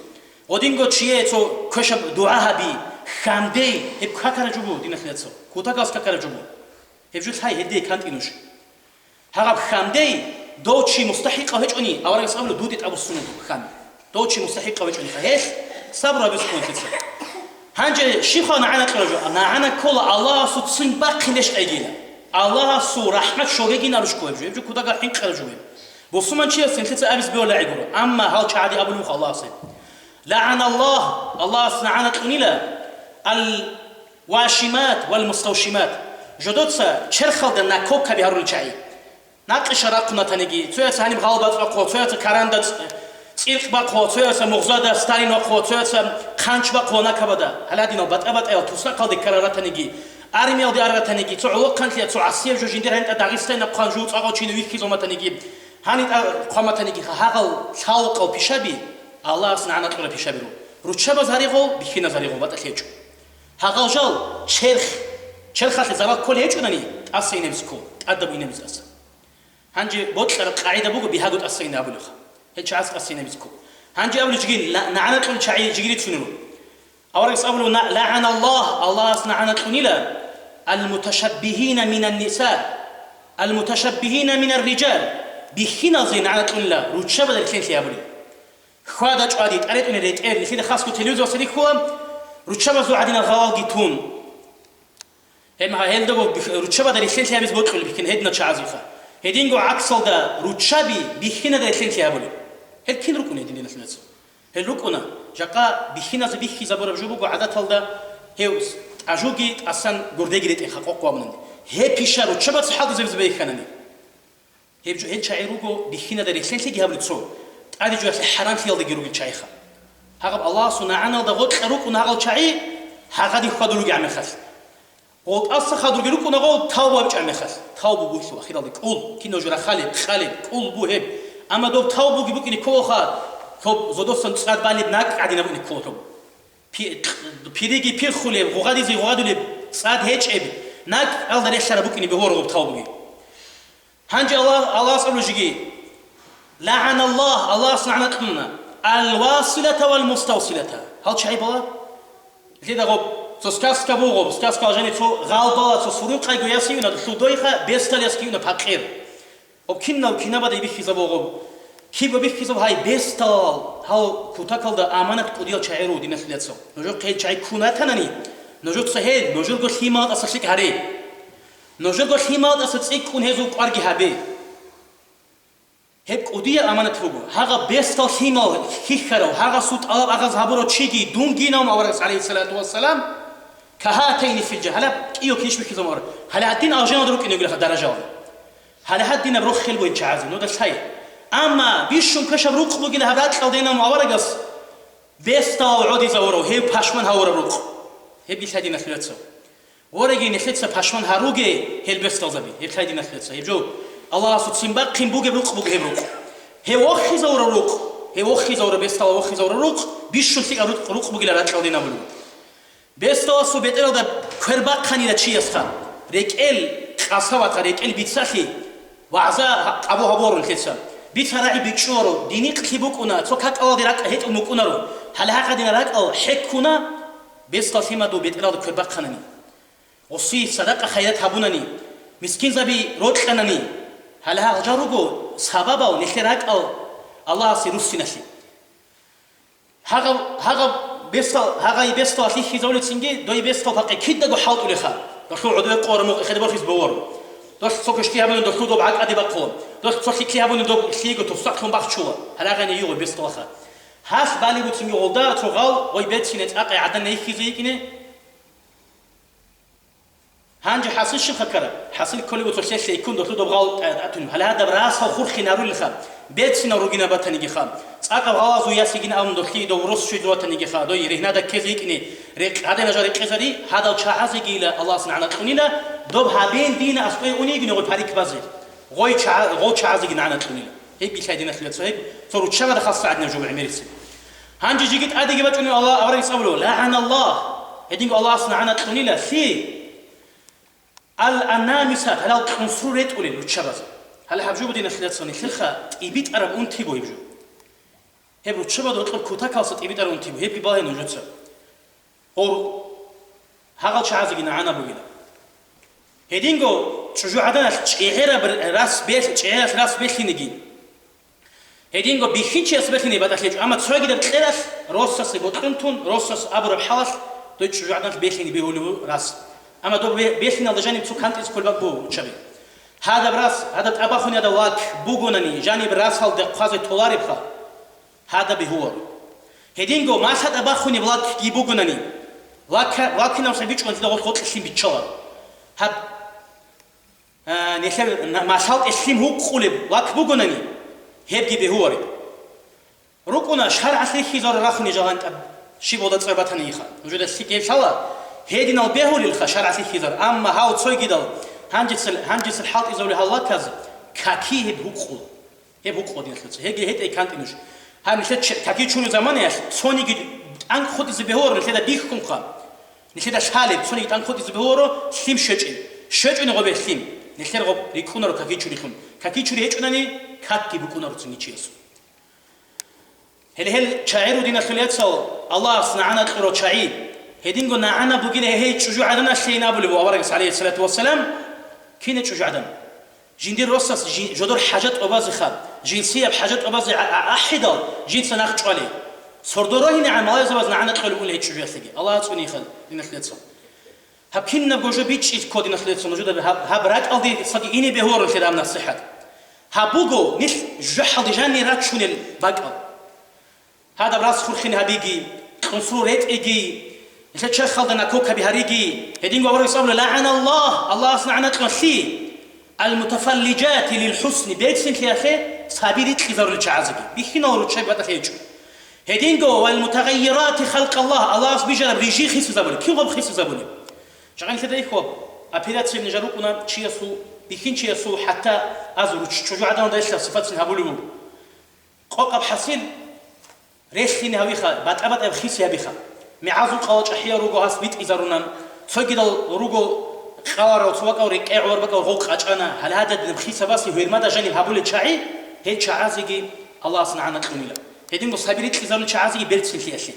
Гъодинго чие цо квешаб дугӀа гьаби, хьандей, гьеб какараб жо буго, диналъул яцал. Кутакалъ какараб жо буго. Гьеб жо лъай гьедие кантӀи нуж. Гьагъаб хьандей, дов чи мустахӀикъав гьечӀони, аварагас абула, дуде тӀабуссунеб хьан. Дов чи мустахӀикъав гьечӀони, гьелъ сабру гьабизе кколелъица. Гьанже щибха нагӀана кьураб жо? НагӀана ккола Аллагьасул ццин бахъинчӀейгила. Аллагьасул рахӀмат щолейгин арушкӀо гьеб жо. Гьеб жо кутакалъ хӀинкъараб жо гьеб. Бусурманчияс нилъеца абиз бегьуларигуро, амма гьал чагӀаде абулебха Аллагьас гьеб. ЛагӀаналлагь, Аллагьас нагӀана кьунила, ал Вашимат вал муставшимат. Жодоца черхалда накокаби гьарулел чагӀи. Накъиша рахъун ратаниги, цояца гьаниб гъалбацӀ бахъо, цояца каранда цӀ-, цӀиркъ бахъо, цояца мугъзада Сталин вахъо, цояца хъанч бахъо накабада. Гьаладинал батӀа-батӀаял туснахъалде ккарал ратаниги, армиялде ар ратаниги, цо гӀолохъанлъия, цо гӀасияб жо жиндир гьанитӀа Дагъистайна хъван жув цӀакъав чина вихьизул матаниги, гьанитӀа хъван матаниги, гьагъал лъалкъал пишаби Аллагьас нагӀана кьурал пишабиро. Руччабаз гьаригъол, бихьиназ гьаригъол батӀалъ гьечӀо. Гьагъал жал черх, черхалъе зарал кколей гьечӀунани, тӀаса инабизе кко, тӀадаб инабизе аса. Гьанже бокьараб къагӀида буго, бигьаго тӀаса ина абулебха. Гьел чагӀаз тӀаса инабизе кко. Гьанже абулеб жигин, ла-, нагӀана кьурал чагӀи жигири цунило. Аварагас абулеб, на-, лагӀаналлагь, Аллагьас нагӀана кьунила, ал-муташаббигьина минан ниса, ал-муташаббигьина минар рижал, бихьиналзе нагӀана кьунила, руччабазда рилълъинлъи абулел. Хьвада-чӀвади, тӀаретӀуни ретӀел, нилъеда хасго телевизоралъ рихьула, руччабазул гӀадинал гъавалги тун. Гьеб-, гьелдаго бих-, руччабазда рилълъинлъи гьабизе бокьулеб бихьин гьединал чагӀазеха. Гьединго гӀаксалда руччаби бихьиназда рилълъинлъи гьабулеб. Гьел кин рукӀуна гьедин, диналъул яцал? Гьел рукӀуна, жакъа бихьиназе бихьизабураб жо буго гӀадаталда Гьев тӀажуги тӀасан гурдеги ретӀеха къокъ вабунани. Гьеб пиша руччабаца хӀалтӀизабизе бейхьанани. Гьеб жо гьел чагӀи руго бихьинада рехлелъиги гьабулеб цо, тӀаде жоялъе хӀарамлъиялдаги ругел чагӀиха. Гьагъаб Аллагьасул нагӀаналда гъоркьа рукӀун гьагъал чагӀи, гьагъадин хьвадулуги гӀамехалъ. ГъолтӀаса хадурги рукӀуна гъов тавба гьабичӀ гӀамехалъ. Тавбу бугьлъул ахиралде кӀул, кинав жо рахалеб, кьалеб, кӀул бугьеб. Амма доб тавбуги букӀине кколаха, доб зодосан цӀад балеб накӀ гӀадинаб букӀине ккола доб. Пи-, пириги пирхулеб, гъугъадизе гъугъадулеб, цӀад гьечӀеб, накӀкӀалда релълъараб букӀине бегьула гъоб тавбуги. Гьанже Аллагь, Аллагьас абулеб жеги: «ЛагӀаналлагь», Аллагьас нагӀна кьуна, «алвасилата валмуставсилата». Гьал чагӀи бала? Лъида гъоб, цо сказка буго, сказка жаниб цо гъалбала, цо сурукъайго яс июна, лъудойха, бестал яс июна, пакъир. Гъоб кинал кинабада бихьизабуго гъоб. Киб бихьизаб гьай бестал, гьал кутакалда аманат кӀудиял чагӀи руго, диналъул яцал. Нужехъе гьел чагӀи ккун ратанани, нужеца гьел, нужерго лъималдаса лъикӀ гьаре. Нужерго лъималдаса цӀикӀкӀун гьезул кӀварги гьабе. Гьеб кӀудиял аманат буго. Гьагъаб бестал лъимал хьихьарав, гьагъасул тӀалаб агъаз гьабурав чиги дунгинав аварагас, гӀалайгьиссалату вассалам, кагьатайни фил жанна, гьалаб кӀиго киш бихьизабугар. Гьале гьадин алжаналда рукӀине вугилаха даражалда. Гьале гьадинаб рохел бугин чагӀазе, нуда лъай. Амма бищун квешаб рукъ бугила гьаб ракьалда инав аварагас, бесталал гӀодизавурав, гьев пашман гьавураб рукъ. Гьеб лъай, диналъул яцал. Вореги, нилъеца пашман гьаруге гьел бесталзаби, гьеб лъай, диналъул яцал. Гьеб жо Аллагьасул ццин бахъин бугеб рукъ буго гьеб рукъ. Гьев вохизавураб рукъ, гьев вохизавураб бесталал вохизавураб рукъ, бищун лъикӀаб рукъ, рукъ бугила ракьалда инабулеб. Бесталасул бетӀералда квер бахъанила чиясха, рекӀел къасаватха, рекӀел бицалъи, вагӀза гьа-, къабул гьабурун лъеца. Бица рагӀи бичӀчӀуларо, динихълъи букӀуна, цо какалалде ракӀ гьетӀун букӀунаро, гьале гьагъадина ракӀал хӀеккуна, бестал лъимадул бетӀералда квер бахъанани, гъосие садакъа-хайрат гьабунани, мискинзаби рокьанани, гьале гьагъал жал руго сабабал нилъер ракӀал Аллагьасе руссиналъе. Гьагъав-, гьагъаб бесдал, гьагъай бесдал лъихьизавулецинги, дой бесдал пакъи кидаго хӀалтӀулеха. Долъул гӀодове къора мукъи хедеб борхиз боваро. Долъ цо квешти гьабуни, долъул доб гӀакӀаде бахъула. Долъ цо лъикӀлъи гьабуни, доб лъиего тусакълъун бахчула. Гьарагъани юго бесдалаха. Гьалъ балеб буцинги гъолда цо гъал гъой берцинай цӀакъай гӀадан нехьизе йикӀине. Гьанже хӀасил щибха ккараб? ХӀасил кколеб буцо лъелъе иккун долъул доб гъал тӀа-, тӀатун. Гьале гьадаб расал хурхинарулелха, берцинал ругинаб батанигиха, цӀакъаб гъалазул яс йигин абун долъие дов рос щвезе ватанигиха, дой ригьнада ккезе йикӀине, рекъ-, гьадинал жал рекъезари, гьадал чагӀазегийила Аллагьас нагӀна кьунила, доб гьабен дина аскӀове унейигине гъой парик базе, гъой чагӀа-, гъол чагӀазеги нагӀна кьунила. Гьеб билъай, диналъул яцал, гьеб цо руччабада хасса гӀадинаб жо гӀемерисеб. Гьанже жеги тӀадеги бачӀунев Аллагь, аварагас абулев: «ЛагӀаналлагь», гьединго Аллагьас нагӀана кьунила лъи, «ал-аннамисат», гьалал кьунсру ретӀулел руччабазе. Гьале гьаб жо буго, диналъул яцал, нилъерха тӀибитӀараб унти буго гьеб жо. Гьеб руччабада гьоркьоб кутакалса тӀибитӀараб унти буго, гьебги балагье нужеца. Гъор гьагъал чагӀазеги нагӀана бугила. Гьединго чӀужугӀаданалъ чӀегӀераб рас бел-, чӀегӀералъ рас белъинеги, гьединго бихьинчияс белъине батӀалъи гьечӀо, амма цогидаб кьералъ росасе бокьун тун, росас абураб хӀалалъ дой чӀужугӀаданалъ белъине бегьулев ву рас. Амма доб бе-, белъиналда жаниб цо кантӀица кколеб буго руччаби. Гьадаб рас, гьадаб тӀабахунеб гьадаб лак бугонани, жаниб расалда хъвазе толаребха. Гьадаб бегьуларо. Гьединго малъа тӀабахунеб лакги бугонани, лакка-, лаккинав сабичӀун дида гъоркь гъоркье лъим биччаларо. Гьаб, а, нилъер на-, малъалтӀе лъим гьукъулеб лак бугонани, гьебги бегьуларо. РукӀуна шаргӀалъ рихьизаро рахуни жагьантӀаб щиб гъода цӀар батаниха. Нужеда лъикӀ гьеб лъала, гьединал бегьулелха шаргӀалъ рихьизар, амма гьав цойгидал гьанжецал, гьанжецал хӀалтӀизавли гьал лаказ каки гьеб гьукъула. Гьеб гьукъо, диналъул яцал. Гьеги гьетӀей кантӀе нуж. Гьаб нилъер ч-, каки чурул заманаялъ цониги тӀанкӀ хутӀизе бегьуларо нилъеда биххунха. Нилъеда лъалеб, цониги тӀанкӀ хутӀизе бегьуларо лъим щвечӀин. ЩвечӀуни гъобе лъим. Нилъер гъоб рикӀкӀунаро каки чурилъун. Каки чури гьечӀунани, какги букӀунаро цинги чиясул. Гьеле гьел чагӀи руго, диналъул яцал, Аллагьас нагӀана кьурал чагӀи. Гьединго нагӀана бугила гьей чӀужугӀаданалъейин абулеб буго аварагас, гӀалайгьиссалату вассалам. Кина чӀужугӀадан? Жиндир росас жи-, жодор хӀажат тӀобазеха, жинсияб хӀажат тӀобазе а-, а-, ахӀидал, жинца нах чӀвали. Сордо рогьинегӀан малаикзабаз нагӀана кьолеб бугила гьей чӀужуялъеги. Аллагь ацӀцӀуниха, диналъул яцал. Гьаб кинабго жо бичӀчӀи ккола, диналъул яцал, нужеда гьаб, гьаб ракӀалде саги ине бегьуларо нилъеда гьаб насихӀат. Гьаб буго нилъ жужахӀалде жанир рачунел бакӀал. Гьадаб рас хурхин гьабиги, кьунсру ретӀиги, Нилъер черхалда накокаби гьариги, гьединго аварагас абула: «ЛагӀаналлагь», Аллагьас нагӀана кьолъи, «ал-мутафаллижати лил-хӀусни», берцинлъиялъе саби рикьизарулел чагӀазеги, бихьинал руччаби батӀалъи гьечӀо. Гьединго, «вал-мутагъаййирати халкъаллагь», Аллагьас бижараб рижи хисизабулеб. Кин гъоб хисизабулеб? Жакъа нилъеда ихьо, операция нижер рукӀуна чиясул, бихьинчиясул, хӀатта аз руч-, чӀужугӀаданалда релълъараб сипатцин гьабулеб буго. Къокъаб хӀасил, релълъине гьавиха, батӀа-батӀаяб хиси гьабиха. МегӀазул къала чӀахӀиял руго гьас битӀизарунан, цогидал руго къаларал, цо бакӀал рекӀегӀ, гӀолар бакӀал гъов къачӀана, гьале гьададинаб хисабасе гьвермада жаниб гьабулел чагӀи, гьел чагӀазеги Аллагьас нагӀана кьунила. Гьединго саби рикьизарулел чагӀазеги берцинлъиялъе.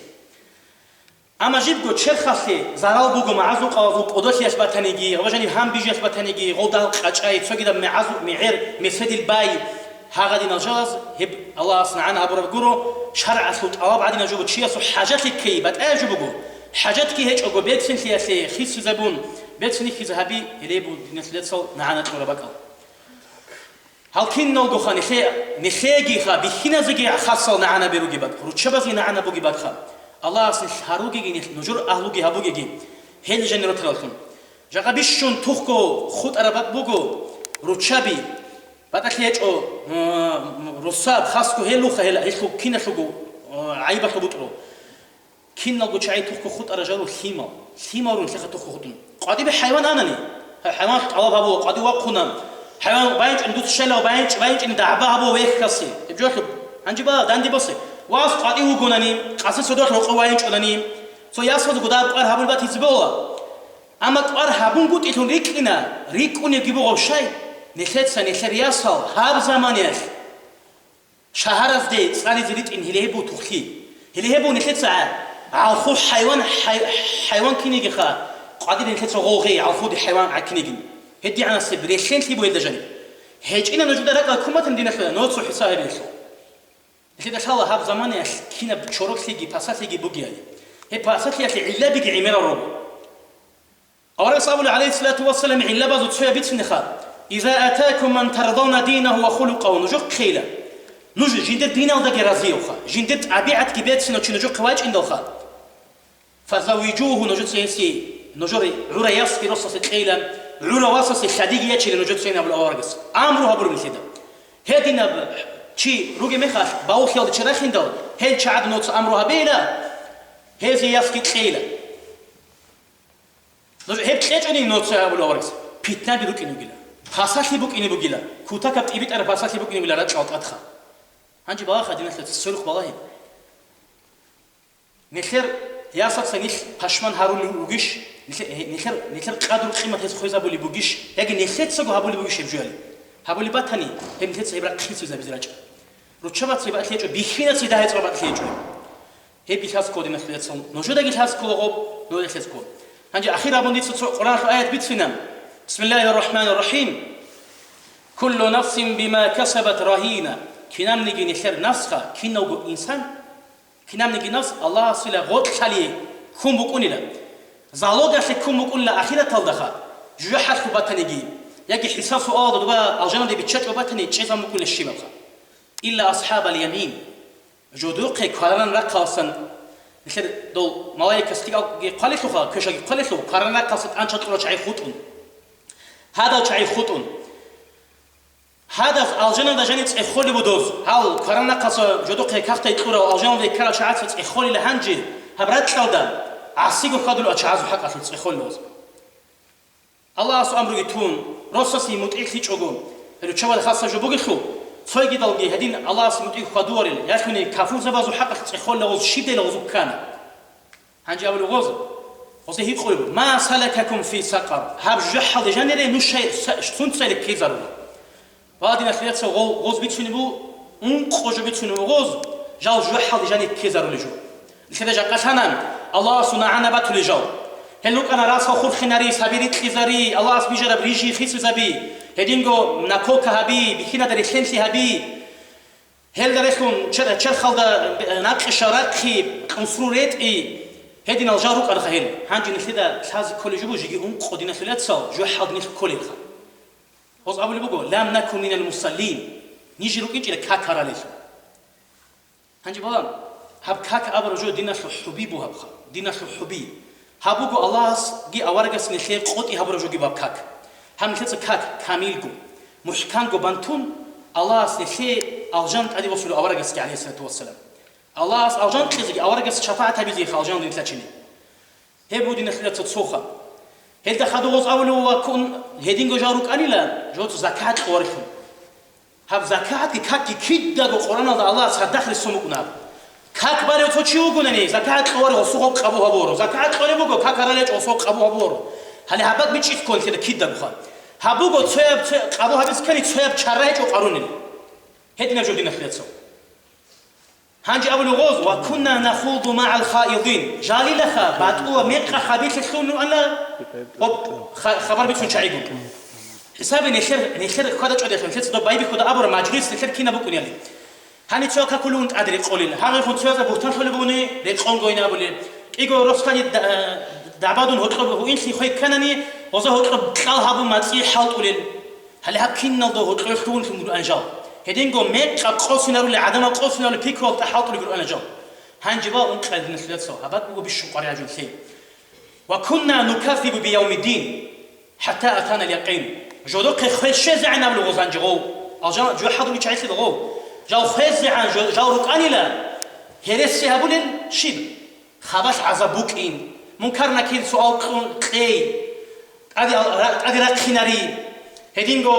Амма жибго черхалъе зарал буго магӀазул къалазул кӀодолъиялъ батаниги, ва жаниб гьанбижиялъ батаниги, гъолдал къачӀай, цогидаб мегӀазу-, мегӀер, меседил бай, гьагъадинал жалаз, гьеб Аллагьас нагӀана гьабураб гуро, шаргӀалъул тӀалаб гӀадинаб жо буго, чиясул хӀажатлъи ккей батӀаяб жо буго, хӀажатги гьечӀого берцинлъиялъе хисизабун, берцинлъизе гьаби, гьеле бу-, диналъул яцал нагӀана кьураб бакӀал. Гьал киналгоха нилъе-, нилъеегиха бихьиназеги хасал нагӀанаби ругеб бакӀ, руччабазги нагӀана бугеб бакӀха. Аллагьас нилъ гьаругеги, нилъ нужер агьлуги гьабугеги, гьел жанир ратараллъун. Жакъа бищун тухго хутӀараб бакӀ буго, руччаби, батӀалъи гьечӀо, м, росаб, хасго гьелуха гьел, гьелъул киналъулго, м, гӀайибалъул бутӀрул. Киналго чагӀи тухго хутӀара жару лъимал. Лъимал рун лъеха тухго хутӀун. КъватӀибе хӀайван анани? Гьай, хӀайван тӀалаб гьабула, къватӀи вахъуна. ХӀайван байинчӀун дуца щайла, байинчӀ-, байинчӀине дагӀба гьабула вехьасе. Гьеб жо лъу-, гьанжи бала, данде босе. Вас къватӀи вугонани, къаси цодолъ рокъов вайинчӀунани, цо ясазго дагӀба кӀвар гьабулеб батизе бола. Амма кӀвар гьабунгутӀилъун рикӀкӀина, рикӀкӀунебги бугъав щай, нилъеца нилъер ясал гьаб заманиялъ. Шагьаразде цӀализе ритӀин гьеле гьеб буго тухлъи. Гьеле гьеб буго нилъеца гӀалху хӀайван, хӀай-, хӀайван кинигиха, къватӀире нилъеца гъов гъей, гӀалхуде хӀайван гӀа кинигин. ГьедигӀанасеб релълъен лъи бугелда жаниб. ГьечӀина нужеда ракӀал куматан диналъула, ноцо хӀисаб гьабилелъул. Нилъеда лъала гьаб заманаялъ кинаб чороклъиги пасалъиги бугеяли. Гьеб пасалъиялъе гӀиллабиги гӀемерал руго. Аварагас абула, гӀалайгьиссалату вассалам, гӀиллабазул цояб бициниха: «Иза атакум ман тардавна динагьу ва хулукъагьу», нужехъейила. Нуж жиндир диналдаги разиявха, жиндир тӀабигӀатги берцинав чи нужехъе вачӀиндалха, «фазаввижугьу», нужеца гьесие, нужер гӀурав ясги росасе кьейила, гӀурав васасе лъадиги ячейила нужецайин абула аварагас. Амру гьабураб нилъеда. Гьединаб чи ругеб мехалъ, бавухъиялда чи рахиндал, гьел чагӀаде ноца амру гьабейила, гьезие ясги кьейила. Нуж гьеб кьечӀони ноца гьабула аварагас, питнаби рукӀине бугила, пасалъи букӀине бугила, кутакаб тӀибитӀараб пасалъи букӀине бугила ракьал тӀадха. Гьанже балагье, диналъул яцал, сверухъ балагье. Нилъер ясаца нилъ пашман гьарулев вугищ, нилъе-, нилъер, нилъер къадру-къимат гьез хвезабулеб бугищ, яги нилъецаго гьабулеб бугищ гьеб жоял? Гьабулеб батани, гьеб нилъеца гьеб рахъ хисизабизе рачӀа. Руччабаца батӀалъи гьечӀо, бихьинаца дагьецӀал батӀалъи гьечӀо. Гьебги лъазе ккола, диналъул яцал, нужедаги лъазе ккола гъоб, нужеда лъазе ккола. Гьанже ахир абун дица цо Къуръаналъул аят бицина. Бисмиллагьир рахӀманир рахӀим. Куллу нафсин бима касабат рагьина. Кинабниги нилъер нафсха, кинавго инсан, кинабниги нафс Аллагьасила гъоркь лъалие ккун букӀунила. Залогалъе ккун букӀунила ахираталдаха, жужахӀалъув батаниги, яги хӀисаб-суалалда доба алжаналде биччачӀо батани, чӀезабун букӀунила щибабха. Илла асхӀабал ямин. Жодухъе квараран рахъалсан, нилъер дол малаикас лъикӀалги хъвалелъулха, квешалги хъвалелъул, квараран рахъалса тӀанчал кьурал чагӀи хутӀун. Гьадал чагӀи хутӀун. Гьадаз алжаналда жаниб цӀехолеб будоз. Гьал квараран рахъалса жодухъе кагътай кьурав алжаналде ккарал чагӀаца цӀехолила гьанже, гьаб ракьалда гӀасиго хьвадулел чагӀазул хӀакъалъулъ цӀехолел гъоз. Аллагьасул амруги тун, росасе мутӀигӀлъичӀого, руччабазда хасаб жо бугелъул, цойгидалги гьедин Аллагьасе мутӀигӀ хьвадуарел, ялъуни кафурзабазул хӀакъалъ цӀехолел гъоз щибдайила гъозул ккана. Гьанже абулеб гъоз, гъозе гьикъулеб: «Ма салакакум фи сакъар?» Гьаб жужахӀалде жанире нуж щай-, са-, сунцайилан ккезарула? Ва, диналъул яцал, гъо-, гъоз бицунеб буго, ункъо жо бицунеб буго гъоз, жал жужахӀалде жанир ккезарулел жо. Нилъеда жакъа лъана Аллагьасул нагӀана батулел жал. Гьел рукӀана расал хурхинари, саби рикьизари, Аллагьас бижараб рижи хисизаби, гьединго накока гьаби, бихьиназда релълъенлъи гьаби. Гьелда релълъун чер-, черхалда накьиша рахъи, кьунсру ретӀи, гьединал жал рукӀанаха гьел. Гьанже нилъеда лъазе кколеб жо буго жеги ункъо, диналъул яцал, жужахӀалде нилъ кколелха. Гъоз абулеб буго: «Лам наку минал мусаллин», ниж рукӀинчӀила как гьаралелъул. Гьанже балан, гьаб как абураб жо диналъул хӀуби бугебха, диналъул хӀуби. Гьаб буго Аллагьасги аварагасги нилъее къотӀи гьабураб жо бугеб как. Гьаб нилъеца как камилго, мухӀканго бантун, Аллагьас нилъее алжан тӀаде босулеб аварагасги, гӀалайгьиссалату вассалам. Аллагьас алжан кьезеги аварагас шапагӀат гьабизеги алжан нилъ рачине. Гьеб буго, диналъул вацал, цо хабар. Гьелда хадуб гъоз абулев ва ккун гьединго жал рукӀанила, жо закагӀат кьоларелъул. Гьаб закагӀатги какги кидаго Къуръаналда Аллагьас гьадахъ рехсон букӀуна. Как балев цо чи вугонани, закагӀат кьоларев гъосул гъоб къабул гьабуро. ЗакагӀат кьолеб буго, как гьаралев гьечӀо, гъосул гъоб къабул гьабуро. Гьале гьаб бакӀ бичӀчӀизе кколин лъила кидаго ха. Гьаб буго цояб цо-, къабул гьабизе ккани цояб чара гьечӀо къарунел. Гьединаб жо, диналъул вацал. Гьанже абулев гъоз: «Ва кунна нахуду магӀал хаидин». Жалилаха, батӀула мекъа хабилъе лъун руана, гъоб ха-, хабар бицун чагӀигун. ХӀисабе нилъер, нилъер хьвада-чӀвадехъин, нилъеца доб байбихьуда абура мажлис нилъер кина букӀунели. Гьанив цо какулев вугин тӀаде рекъолел. Гьагъайхун цоязда бугьтан лъолеб бугони, рекъон гойин абулел. КӀиго росдали да-, дагӀбадун гьоркьоб гьуинлъи хвей кканани, гъоза гьоркьоб кьал гьабун мацӀихъ хӀалтӀулел. Гьале гьаб киналда гьоркьоб лъугьунлъун гуран жал. Гьединго мекъаб къосинарулел, гӀадамал къосинарулел пикруялда хӀалтӀулел гуран жал. Гьанже ва ункъай, диналъул вацал, гьаб бакӀ буго бищун къваригӀараб жо нилъее. «Ва кунна нуказзибу биявмиддин, хӀатта атанал якъин». Жодохъе хвел щвезегӀан абулеб гъоз гьанже гъов. Алжан жо хӀадурлъи чагӀилъи гъов. Жал хвезегӀан жо-, жал рукӀанила, гьереси гьабулел щиб? Хабалъ гӀазаб букӀин, мункар-накир суал кьун кьей, тӀаде ал-, ра-, тӀаде рахъинари. Гьединго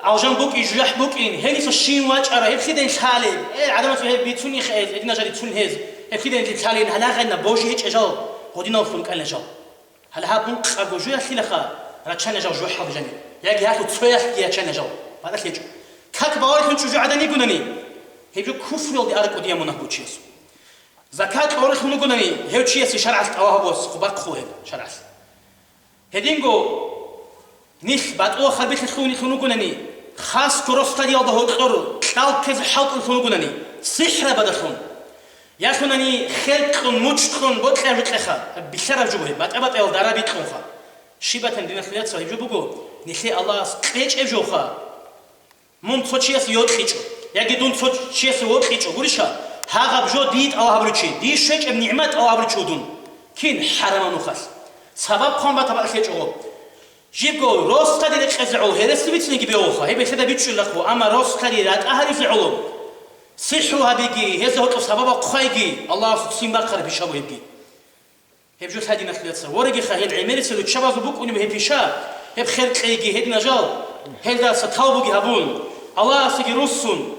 алжан букӀин, жужахӀ букӀин, гьениса щин вачӀара, гьеб лъидайин лъалеб? Э, гӀадамаца гьеб бицунихъе гьез, гьедина жал рицун гьез, гьеб лъидайин лъалин гьалагъайна божи гьечӀеб жал, гъодинал лъун кӀалеб жал. Гьале гьаб ункъаго жоялъилаха рачана жал жужахӀалда жаниб, яги гьалъул цоялъги ячана жал, батӀалъи гьечӀо. Как баларилъун чӀужугӀадан йигунани, гьеб жо куфруялде аракӀу дия мунагь бучиясул. Закат кьоларелъун вугонани, гьев чиясе шаргӀалъ тӀалаб гьабулес хъубахъ хъу гьеб шаргӀалъ. Гьединго нилъ батӀула харбилъалъулнилъун вугонани, хасго росдалиялда гьоркьор кьал ккезе хӀалтӀуллъун вугонани, сихӀрабадалъун, ялъунани хел кьун, мучӀ кьун бокьа-букьаха, билълъараб жо бугеб, батӀа-батӀаял дара бикьунха. Щиб батани, диналъул вацал, гьеб жо буго, нилъее Аллагьас кьечӀеб жоха. Мун цо чиясе йокьичӀо, яги дун цо чиясе вокьичӀо, гуриша, гьагъаб жо дие тӀалаб гьабулев чи, дие щвечӀеб нигӀмат тӀалаб гьабулев чи вуго дун. Кин? ХӀарамаб нухалъ. Сабаб хъван батаб гьечӀого. Жибго росдали рекъезе гӀоло гьереси бицинеги бегьулха, гьеб гьелъеда бичӀчӀулахъо, амма росдали ратӀа гьаризе гӀоло, сихӀру гьабиги, гьезда гьоркьоб сабабал хъвайги, Аллагьасул ццин бахъараб пишабу гьебги. Гьеб жо лъай, диналъул вацал. Ворегиха, гьел гӀемерисел руччабазул букӀунеб гьеб пиша, гьеб хер кьейги, гьединал жал, гьелдаса тавбуги гьабун, Аллагьасеги руссун,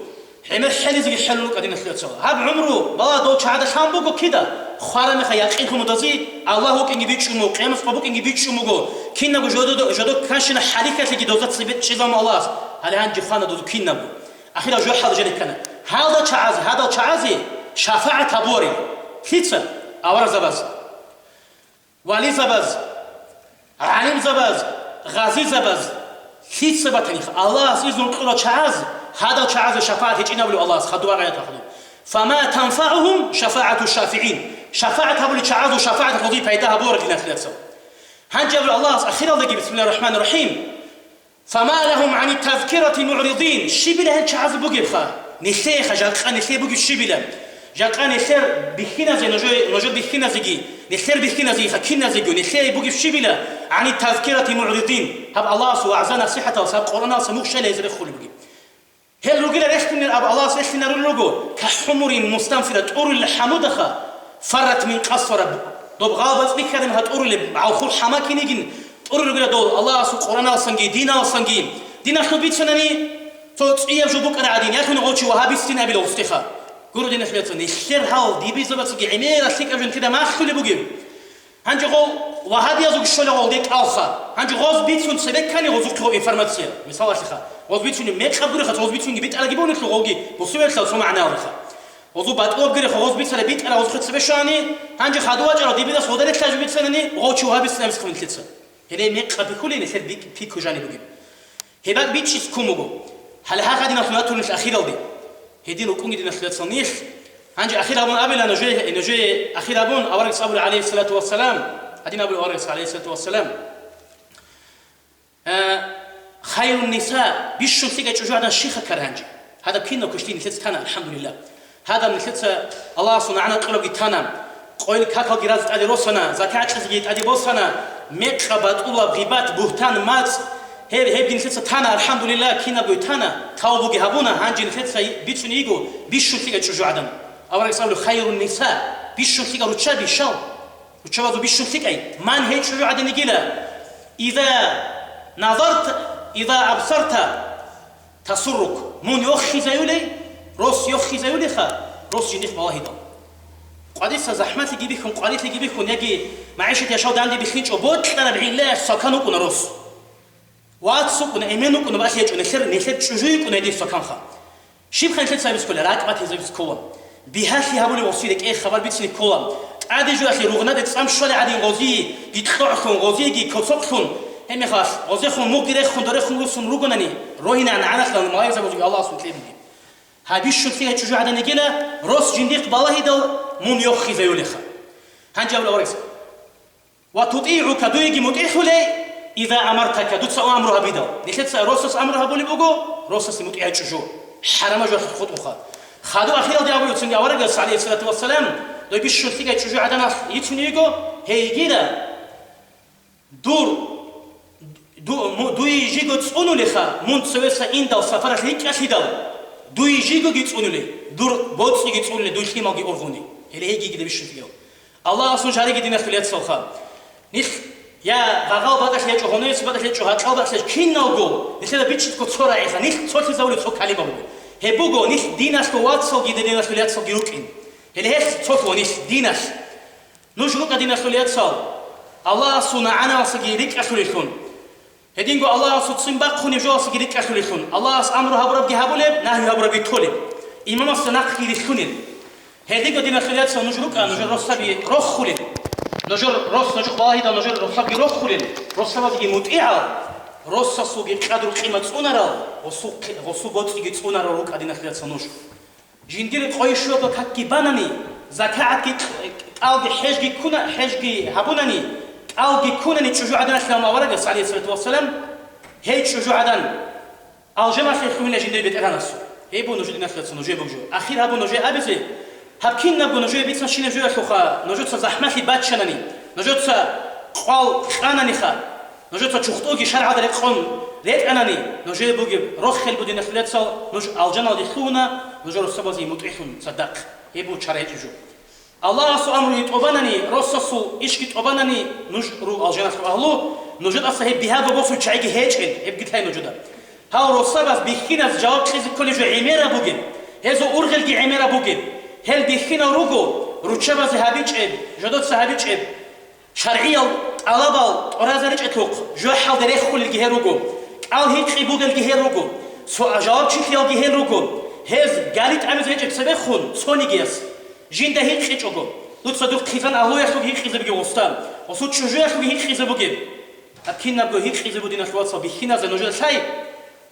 гӀемер хӀелизеги хӀелун рукӀа, диналъул вацал. Гьаб гӀумру, бала, дов чагӀада лъан буго кида? Хварамиха якъинлъун мудази, Аллагь вукӀинги бичӀчӀун буго, Къиямасеб къо букӀинги бичӀчӀун буго, кинабго жодо-, жодо кканщина хӀалихьалъиги дозда цебе чӀезабун Аллагьас, гьале гьанже хвана дозу кинабго. Ахирал жо хӀалжалихъана. Гьалда чагӀазе, гьадал чагӀазе шафагӀат гьабуарин. Лъица? Аварагзабаз, вализабаз, гӀалимзабаз, гъазизабаз. Лъица батаниха Аллагьас изну кьурал чагӀаз, гьадал чагӀазе шафагӀат гьечӀин абулев Аллагьас хадув агӀият ахадув. «Фама танфагӀугьум шафагӀату шафигӀин». ШафагӀат гьабулел чагӀазул шафагӀат гьезие пайда гьабуарин, диналъул вацал. Гьанже абулев Аллагьас ахиралдаги, бисмиллагьир рахӀманир рахӀим. «Фама лагьум гӀани тазкирати мугӀридин», щибила гьел чагӀазул бугебха? Нилъееха, жакъа нилъее бугеб щибила? Жакъа нилъер бихьиназе, нужее, нужер бихьиназеги, нилъер бихьиназеги, хакиназего, нилъее бугеб щибила? «ГӀани тазкирати мугӀридин», гьаб Аллагьасул вагӀза-насихӀаталса, Къуръаналса мухь щвела гьез рехулеб бугеб. Гьел ругила рехунел аб Аллагьас рехинарулел руго, «кахӀумурин мустанфира», тӀурулел хӀамудаха, «фаррат мин къасвара», доб гъалбацӀ бихьараб гьа тӀурулеб гӀалхул хӀама кинигин тӀурулел ругила дол Аллагьасул Къуръаналсанги, диналсанги. Диналъул бицунани, цо цӀияб жо букӀараб гӀадин, ялъуни гъов чи вагьабистин абила гъустиха. Гуро, диналъул яцан, нилъер гьал дибизабацаги гӀемерал лъикӀаб жо нилъеда малъулеб бугеб. Гьанже гъов вагьабиязул щола гъолде кӀалха. Гьанже гъоз бицун цебе ккани гъозухъе гъов информация, мисалалъеха. Гъоз бицунеб мекъаб гуреха, гъоз бицунги битӀарагиб гьунилъул гъовги бусурбабилъал цо магӀна гьавреха. Гъозу батӀулаб гуреха, гъоз бицараб битӀара гъозухъе цебе щвани, гьанже хадув вачӀарав дибидас гъодаре лъажу бицанани, гъов чи вагьабистин абизе хъван нилъеца. Гьеле мекъаб бихьулин нилъер бик-, пику жаниб бугеб. Гьеб бакӀ бичӀчӀизе ккун буго. Гьале гьагъадиналъун ятулел ахиралде. Гьедин рукӀунги, диналъул яцал, нилъ. Гьанже ахир абун абила нужее, нужее ахир абун, аварагас абула, гӀалайгьиссалату вассалам, гьадин абула аварагас, гӀалайгьиссалату вассалам, э, «Хайрун ниса», бищун лъикӀай чӀужугӀадан щиха ккар гьанже. Гьадаб кинаб квешлъи нилъеца тана, алхӀамдулиллагь. Гьадаб нилъеца Аллагьасул нагӀана кьурабги тана. Къойил какалги разе тӀаде росана, закагӀат кьезеги тӀаде босана, мекъа батӀулаб гъибат, бугьтан, мацӀ, гьеб, гьебги нилъеца тана, алхӀамдулиллагь, кинабго тана, тавбуги гьабуна, гьанже нилъеца бицунеб буго бищун лъикӀай чӀужугӀадан. Аварагас абулеб, хайрун ниса, бищун лъикӀал руччаби щал? Руччабазул бищун лъикӀай. Ман гьей чӀужугӀадан йигила, иза назарта, иза абсарта, тасуррук, мун йохизаюлей, рос йохизаюлеха, рос жиндихъ балагьидал. Къвадица захӀмалъиги бихьун, къварилъиги бихьун, яги магӀишат яшав данде бихьинчӀо бокьараб гӀиллаялъ сокан вукӀуна рос. Вац вукӀуна, эмен вукӀуна, балъи гьечӀо, нилъер, нилъер чӀужу йикӀуна гьедин соканха. Щибха нилъеца гьабиз ккола, ракӀбатизабиз ккола. Бигьалъи гьабулеб гъосие рекӀее хабар бицине ккола. ТӀаде жуялъе ругънаде цӀам щвалеб гӀадин гъозиеги кьогӀлъун, гъозиеги косокьлъун, гьебмехалъ гъозехун мугъги рехун, дорехун руссун ругонани, рогьинегӀан гӀаналъ малаикзабазул Аллагьасул кьеги. Гьабищун лъикӀай чӀужугӀадан йигила, рос жиндихъ балагьидал мун йохизаюлеха. Гьанже абула аварагас. Ва тутигӀука, дуеги мутӀигӀлъулей, иза амартака, дуца амру гьабидал. Нилъеца росас амру гьабулеб буго, росасе мутӀигӀай чӀужу. ХӀарамаб жоялъулъ хутӀунха. Хадуб ахиралде абулеб цинги аварагас, гӀалайгьиссалату вассалам, дой бищун лъикӀай чӀужугӀаданалъ йицун йиго, гьей йигила, дур, ду-, му-, дуе жиго цӀунулеха, мун цевеса индал сапаралъ рикӀкӀалъидал, дуе жигоги цӀунуле, дур боцӀиги цӀунуле, дуй лъималги ургъуни. Гьеле гьей йигила бищун лъикӀав. Аллагьас нуж гьариги, диналъул яцалха. Нилъ я гъагъал батӀалъи гьечӀо, гьоневец батӀалъи гьечӀо, гьакъал батӀалъи гьечӀо, киналго нилъеда бичӀчӀго цо рагӀиха, нилъ цолъизавулеб цо калима буго. Гьеб буго, нилъ диналъул вацалги, диналъул яцалги рукӀин. Гьеле гьелъ цолъула нилъ диналъ. Нуж рукӀа, диналъул яцал, Аллагьасул нагӀаналдасаги рикӀкӀалъулелъул. Гьединго Аллагьасул ццин бахъунеб жоялдасаги рикӀкӀалъулелъул, Аллагьас амру гьабурабги гьабулеб, нагью гьабурабги толеб, имамасда нахъги рилълъунел. Гьединго, диналъул яцал, нуж рукӀа, нужер росаби рохулел. Нужер рос, нужухъ балагьидал нужер росабги рохулел, росабазеги мутӀигӀал, росасулги къадру-къимат цӀунарал, гъосул хъи-, гъосул боцӀиги цӀунарал рукӀа, диналъул яцал, нуж. Жиндир къойи щуго какги банани, закагӀатги кь-, кӀалги хӀежги ккуна-, хӀежги гьабунани, кӀалги ккунани чӀужугӀаданалъ ам аварагас, гӀалайгьиссалату вассалам, гьей чӀужугӀадан алжаналъе лъугьина жиндир БетӀергьанасул. Гьеб буго нуж, диналъул яцал, нужее бугеб жо. Ахир гьабун нужее абизе, гьаб кинабго нужее бицанщинаб жоялъулха, нужеца захӀмалъи баччанани, нужеца къвал кьананиха, нужеца чухтӀуги шаргӀалда рекъон ретӀанани, нужее бугеб рохел буго, диналъул яцал, нуж алжаналде лъугьуна, нужер росабазе мутӀигӀлъун цадахъ. Гьеб буго чара гьечӀеб жо. Аллагьасул амруги тӀубанани, росасул ишги тӀубанани, нуж руго алжаналъул агьлу, нужер тӀаса гьеб бигьаго босул чагӀиги гьечӀел, гьебги лъай нужеда. Гьал росабаз бихьиназ жаваб кьезе кколеб жо гӀемераб бугеб, гьезул ургъелги гӀемераб бугеб, гьел бихьинал руго, руччабазе гьабичӀеб, жодоца гьабичӀеб. ШаргӀиял тӀалабал тӀуразаричӀелъухъ жохӀалде рехулелги гьел руго, кӀал гьикъи бугелги гьел руго, цо-, жавабчилъиялги гьел руго, гьез гали тӀамизе гьечӀеб цебехун цонигияс. Жинда гьикъичӀого, дуца духъ хъизан агьлуялъулги гьикъизе бугеб гъосда, гъосул чӀужуялъулги гьикъизе бугеб. Гьаб кинабго гьикъизе буго, диналъул вацал, бихьиназе нужеда лъай,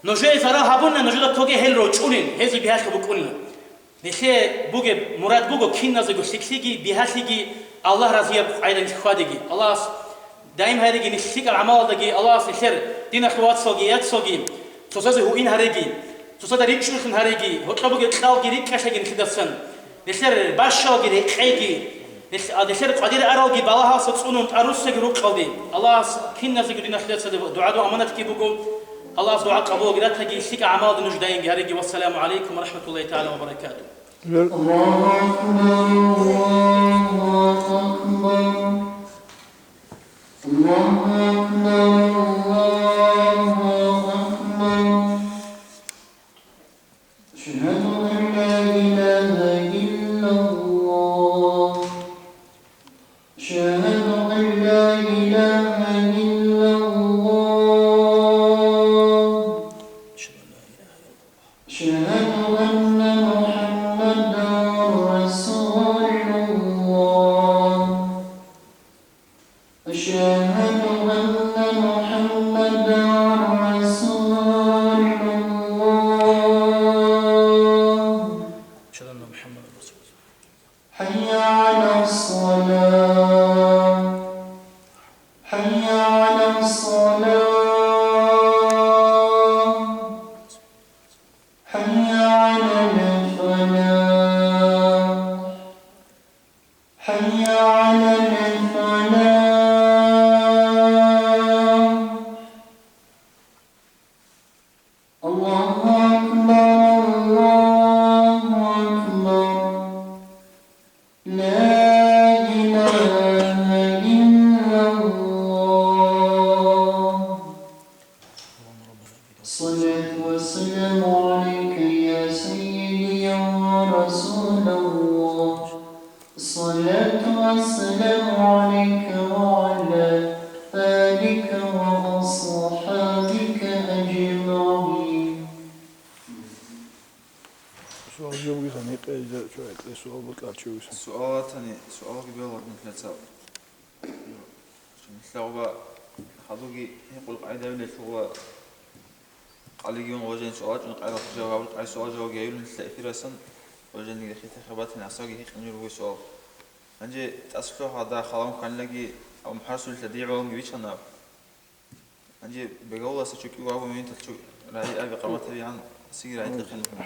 нужее зарал гьабуна, нужеда тоге гьел рочӀунин, гьезул бигьалъи букӀунила. Нилъее бугеб мурад буго киназего лъикӀлъиги бигьалъиги Аллагь разияб къайдаялъ хьвадеги. Аллагьас даим гьареги нилъ лъикӀаб гӀамалалдаги, Аллагьас нилъер диналъул вацалги яцалги цоцазе гьуин гьареги, цоцазда ричӀчӀулъун гьареги, гьоркьоб бугеб кьалги рикӀкӀалъеги нилъидасан, нилъер бащалги рекъеги, нилъ-, а, нилъер къвадир аралги балагьалдаса цӀунун тӀаруссаги рукъалде. Аллагьас киназего диналъул яцалде дугӀаду аманатги буго. Аллагьас дугӀа къабулаги ратаги, лъикӀаб гӀамалалда нуж даимги гьареги. Вассаламу гӀалайкум ва рахӀматуллагьи тагӀала ва баракатугь. الله أكبر، الله أكبر، الله أكبر، الله أكبر. أشهد أن لا إله إلا الله. أشهد أن لا إله إلا الله. أشهد أن محمدا رسول الله. أشهد أن محمدا رسول الله. أشهد أن محمدا رسول الله. حي على الصلاة. حي على الصلاة. حي على الفلاح. حي الله أكبر، الله أكبر. لا إله إلا الله. الصلاة والسلام عليك يا سيدي يا رسول الله. الصلاة والسلام عليك وعلى آلك وأصحابك أجمعين. Суал жо вугесан, гьекъезда чӀвай, кье суал букӀарчи вугесан. Суал ватани, суалги бегьулаги нилъеца. Нилъеца гъоба хадуги гьекъул къайдавилелъугъа къалигиун гъожен суал чӀун къайдал жаваб, къай суал жаваб гейулин нилъеца эфирасан гъожениги хитахъе батани, асаги гьекъинир буго суал. Гьанже тӀасалъугьа да халаун хъанлаги, абун хӀарсулилъа дигӀуланги вичана. Гьанже бегавуласа чукӀи вагьу мугьинтал чу рагӀи аби къаматабигӀан сиги рагӀи тӀехъе нухун.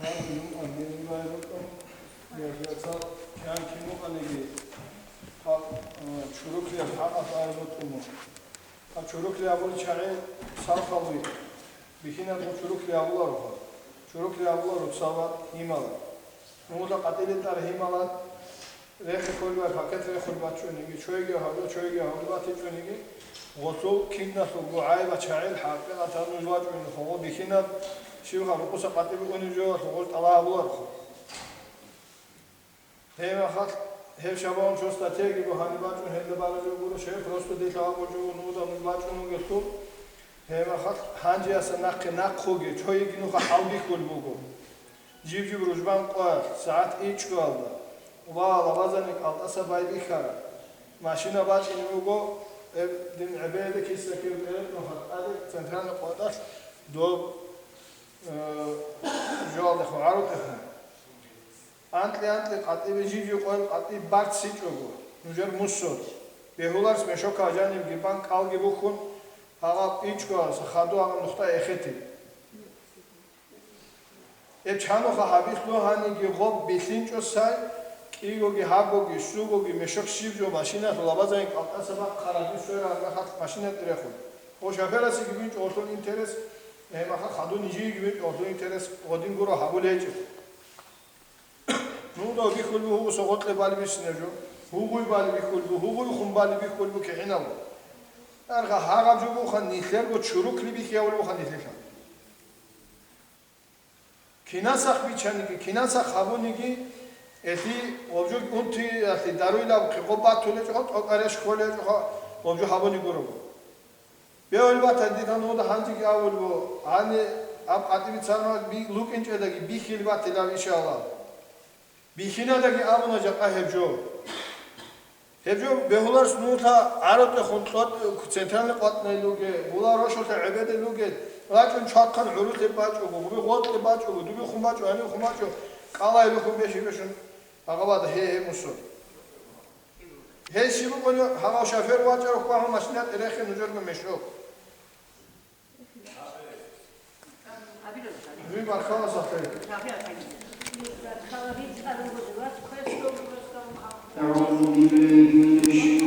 Гьанже мукъан гьениб байбутӀун, я, я, цал кан кин мукъаниги, гьаб, э, чурукияб хӀакъалъ байбутӀун. Гьаб чурукли абули чагӀи сал халуй. Бихьинаб гъо чурукли абулароха. Чурукли абуларо цава гьимала. Нугъуда къатӀилин тӀар гьимала рехи хьулбай пакет рехулбачӀуниги, чойги гьавла, чойги гьавла батичӀуниги, гъолъул киналъулго гӀайба чагӀил хӀакъикъатан нуж вачӀунелъул гъо бихьинаб, щибха рукъуса къатӀибе унеб жоялъул гъоз тӀалаб абулароха. Гьеб мехалъ, гьеб шабагьун цо статьяги буго гьаниб бачӀун, гьелда бараб гуро, шей просто дида абулчӀо, нуда нуж бачӀун вугелъул. Гьеб мехалъ, гьанжеяса нахъе нахъуги, цойги нуха хӀалбихьулеб буго. Жиб-жиб ружбан къоялъ, сагӀат ичӀоялда, ва Лабазани кӀалтӀаса байбихьараб машина бачӀине буго, гьеб дин гӀебеялда киса-кив гӀерекь нуха тӀаде центральный къватӀалъ доб, э, жоялдехун, гӀарутӀехун. Анкьи-анкьи къатӀибе жив-жив къоялъ къатӀи барцичӀого, нужер мусор. Бегьуларц мешокал жанибги бан кӀалги бухьун, гьагъаб ичӀго хадугӀан нухда эхетил. Гьеб чануха гьабилъу гьаниги гъоб билъинчӀо сай, кӀигоги гьабгоги, щугоги мешок щиб жо машиналъул Лабазани кӀалтӀаса бахъараб, бисуера гьаб мехалъ машина тӀерехун. Гъо шоферасеги бинчӀо гъолъул интерес, гьеб мехалъ хадув нижееги бинчӀо гъолъул интерес, гъодин гуро гьабулей гьечӀеб. Нуда бихьулбу гьугъуса гъоркье бали бицинеб жо. Гьугъуй бали бихьулбу, гьугъуйхун бали бихьулбу кигӀинабго. Аргъа гьагъаб жо буха нилъерго чурукли бихьи гьавулеб буха нилъелъа. Кинасахъ бичаниги, кинасахъ гьабуниги, эти обжуг унтиялъе даруйлаб хъикъо батулечӀо, тӀокӀареш кколечӀо, обжу гьабуни гурого. Бегьулеб батани, дида нуда гьанжеги абулеб, гьаниб аб къатӀи бицармал би-, лукӀинчӀедаги бихьилеб батилан, иншаллагь. Бихьинадаги абуна жакъа гьеб жо. Гьеб жо бегьуларас нугьлъа гӀарутӀехун кьват-, центральный къватӀнай луге, гъула рошалъа гӀебеде луге, рачӀун чвахъан гӀурулъе бачӀого, гъуби гъоркье бачӀого, дубихъун бачӀо, гьанивхъун бачӀо, кӀалайлухъун беши-бешун агъабада гье-гье мусул. Гьей щиб букӀунев гьагъав шофер вачӀарав хьвагьун машина тӀерехе нужерго мешок? Дуе баркала сахлъи. أعوذ بالله من الشيطان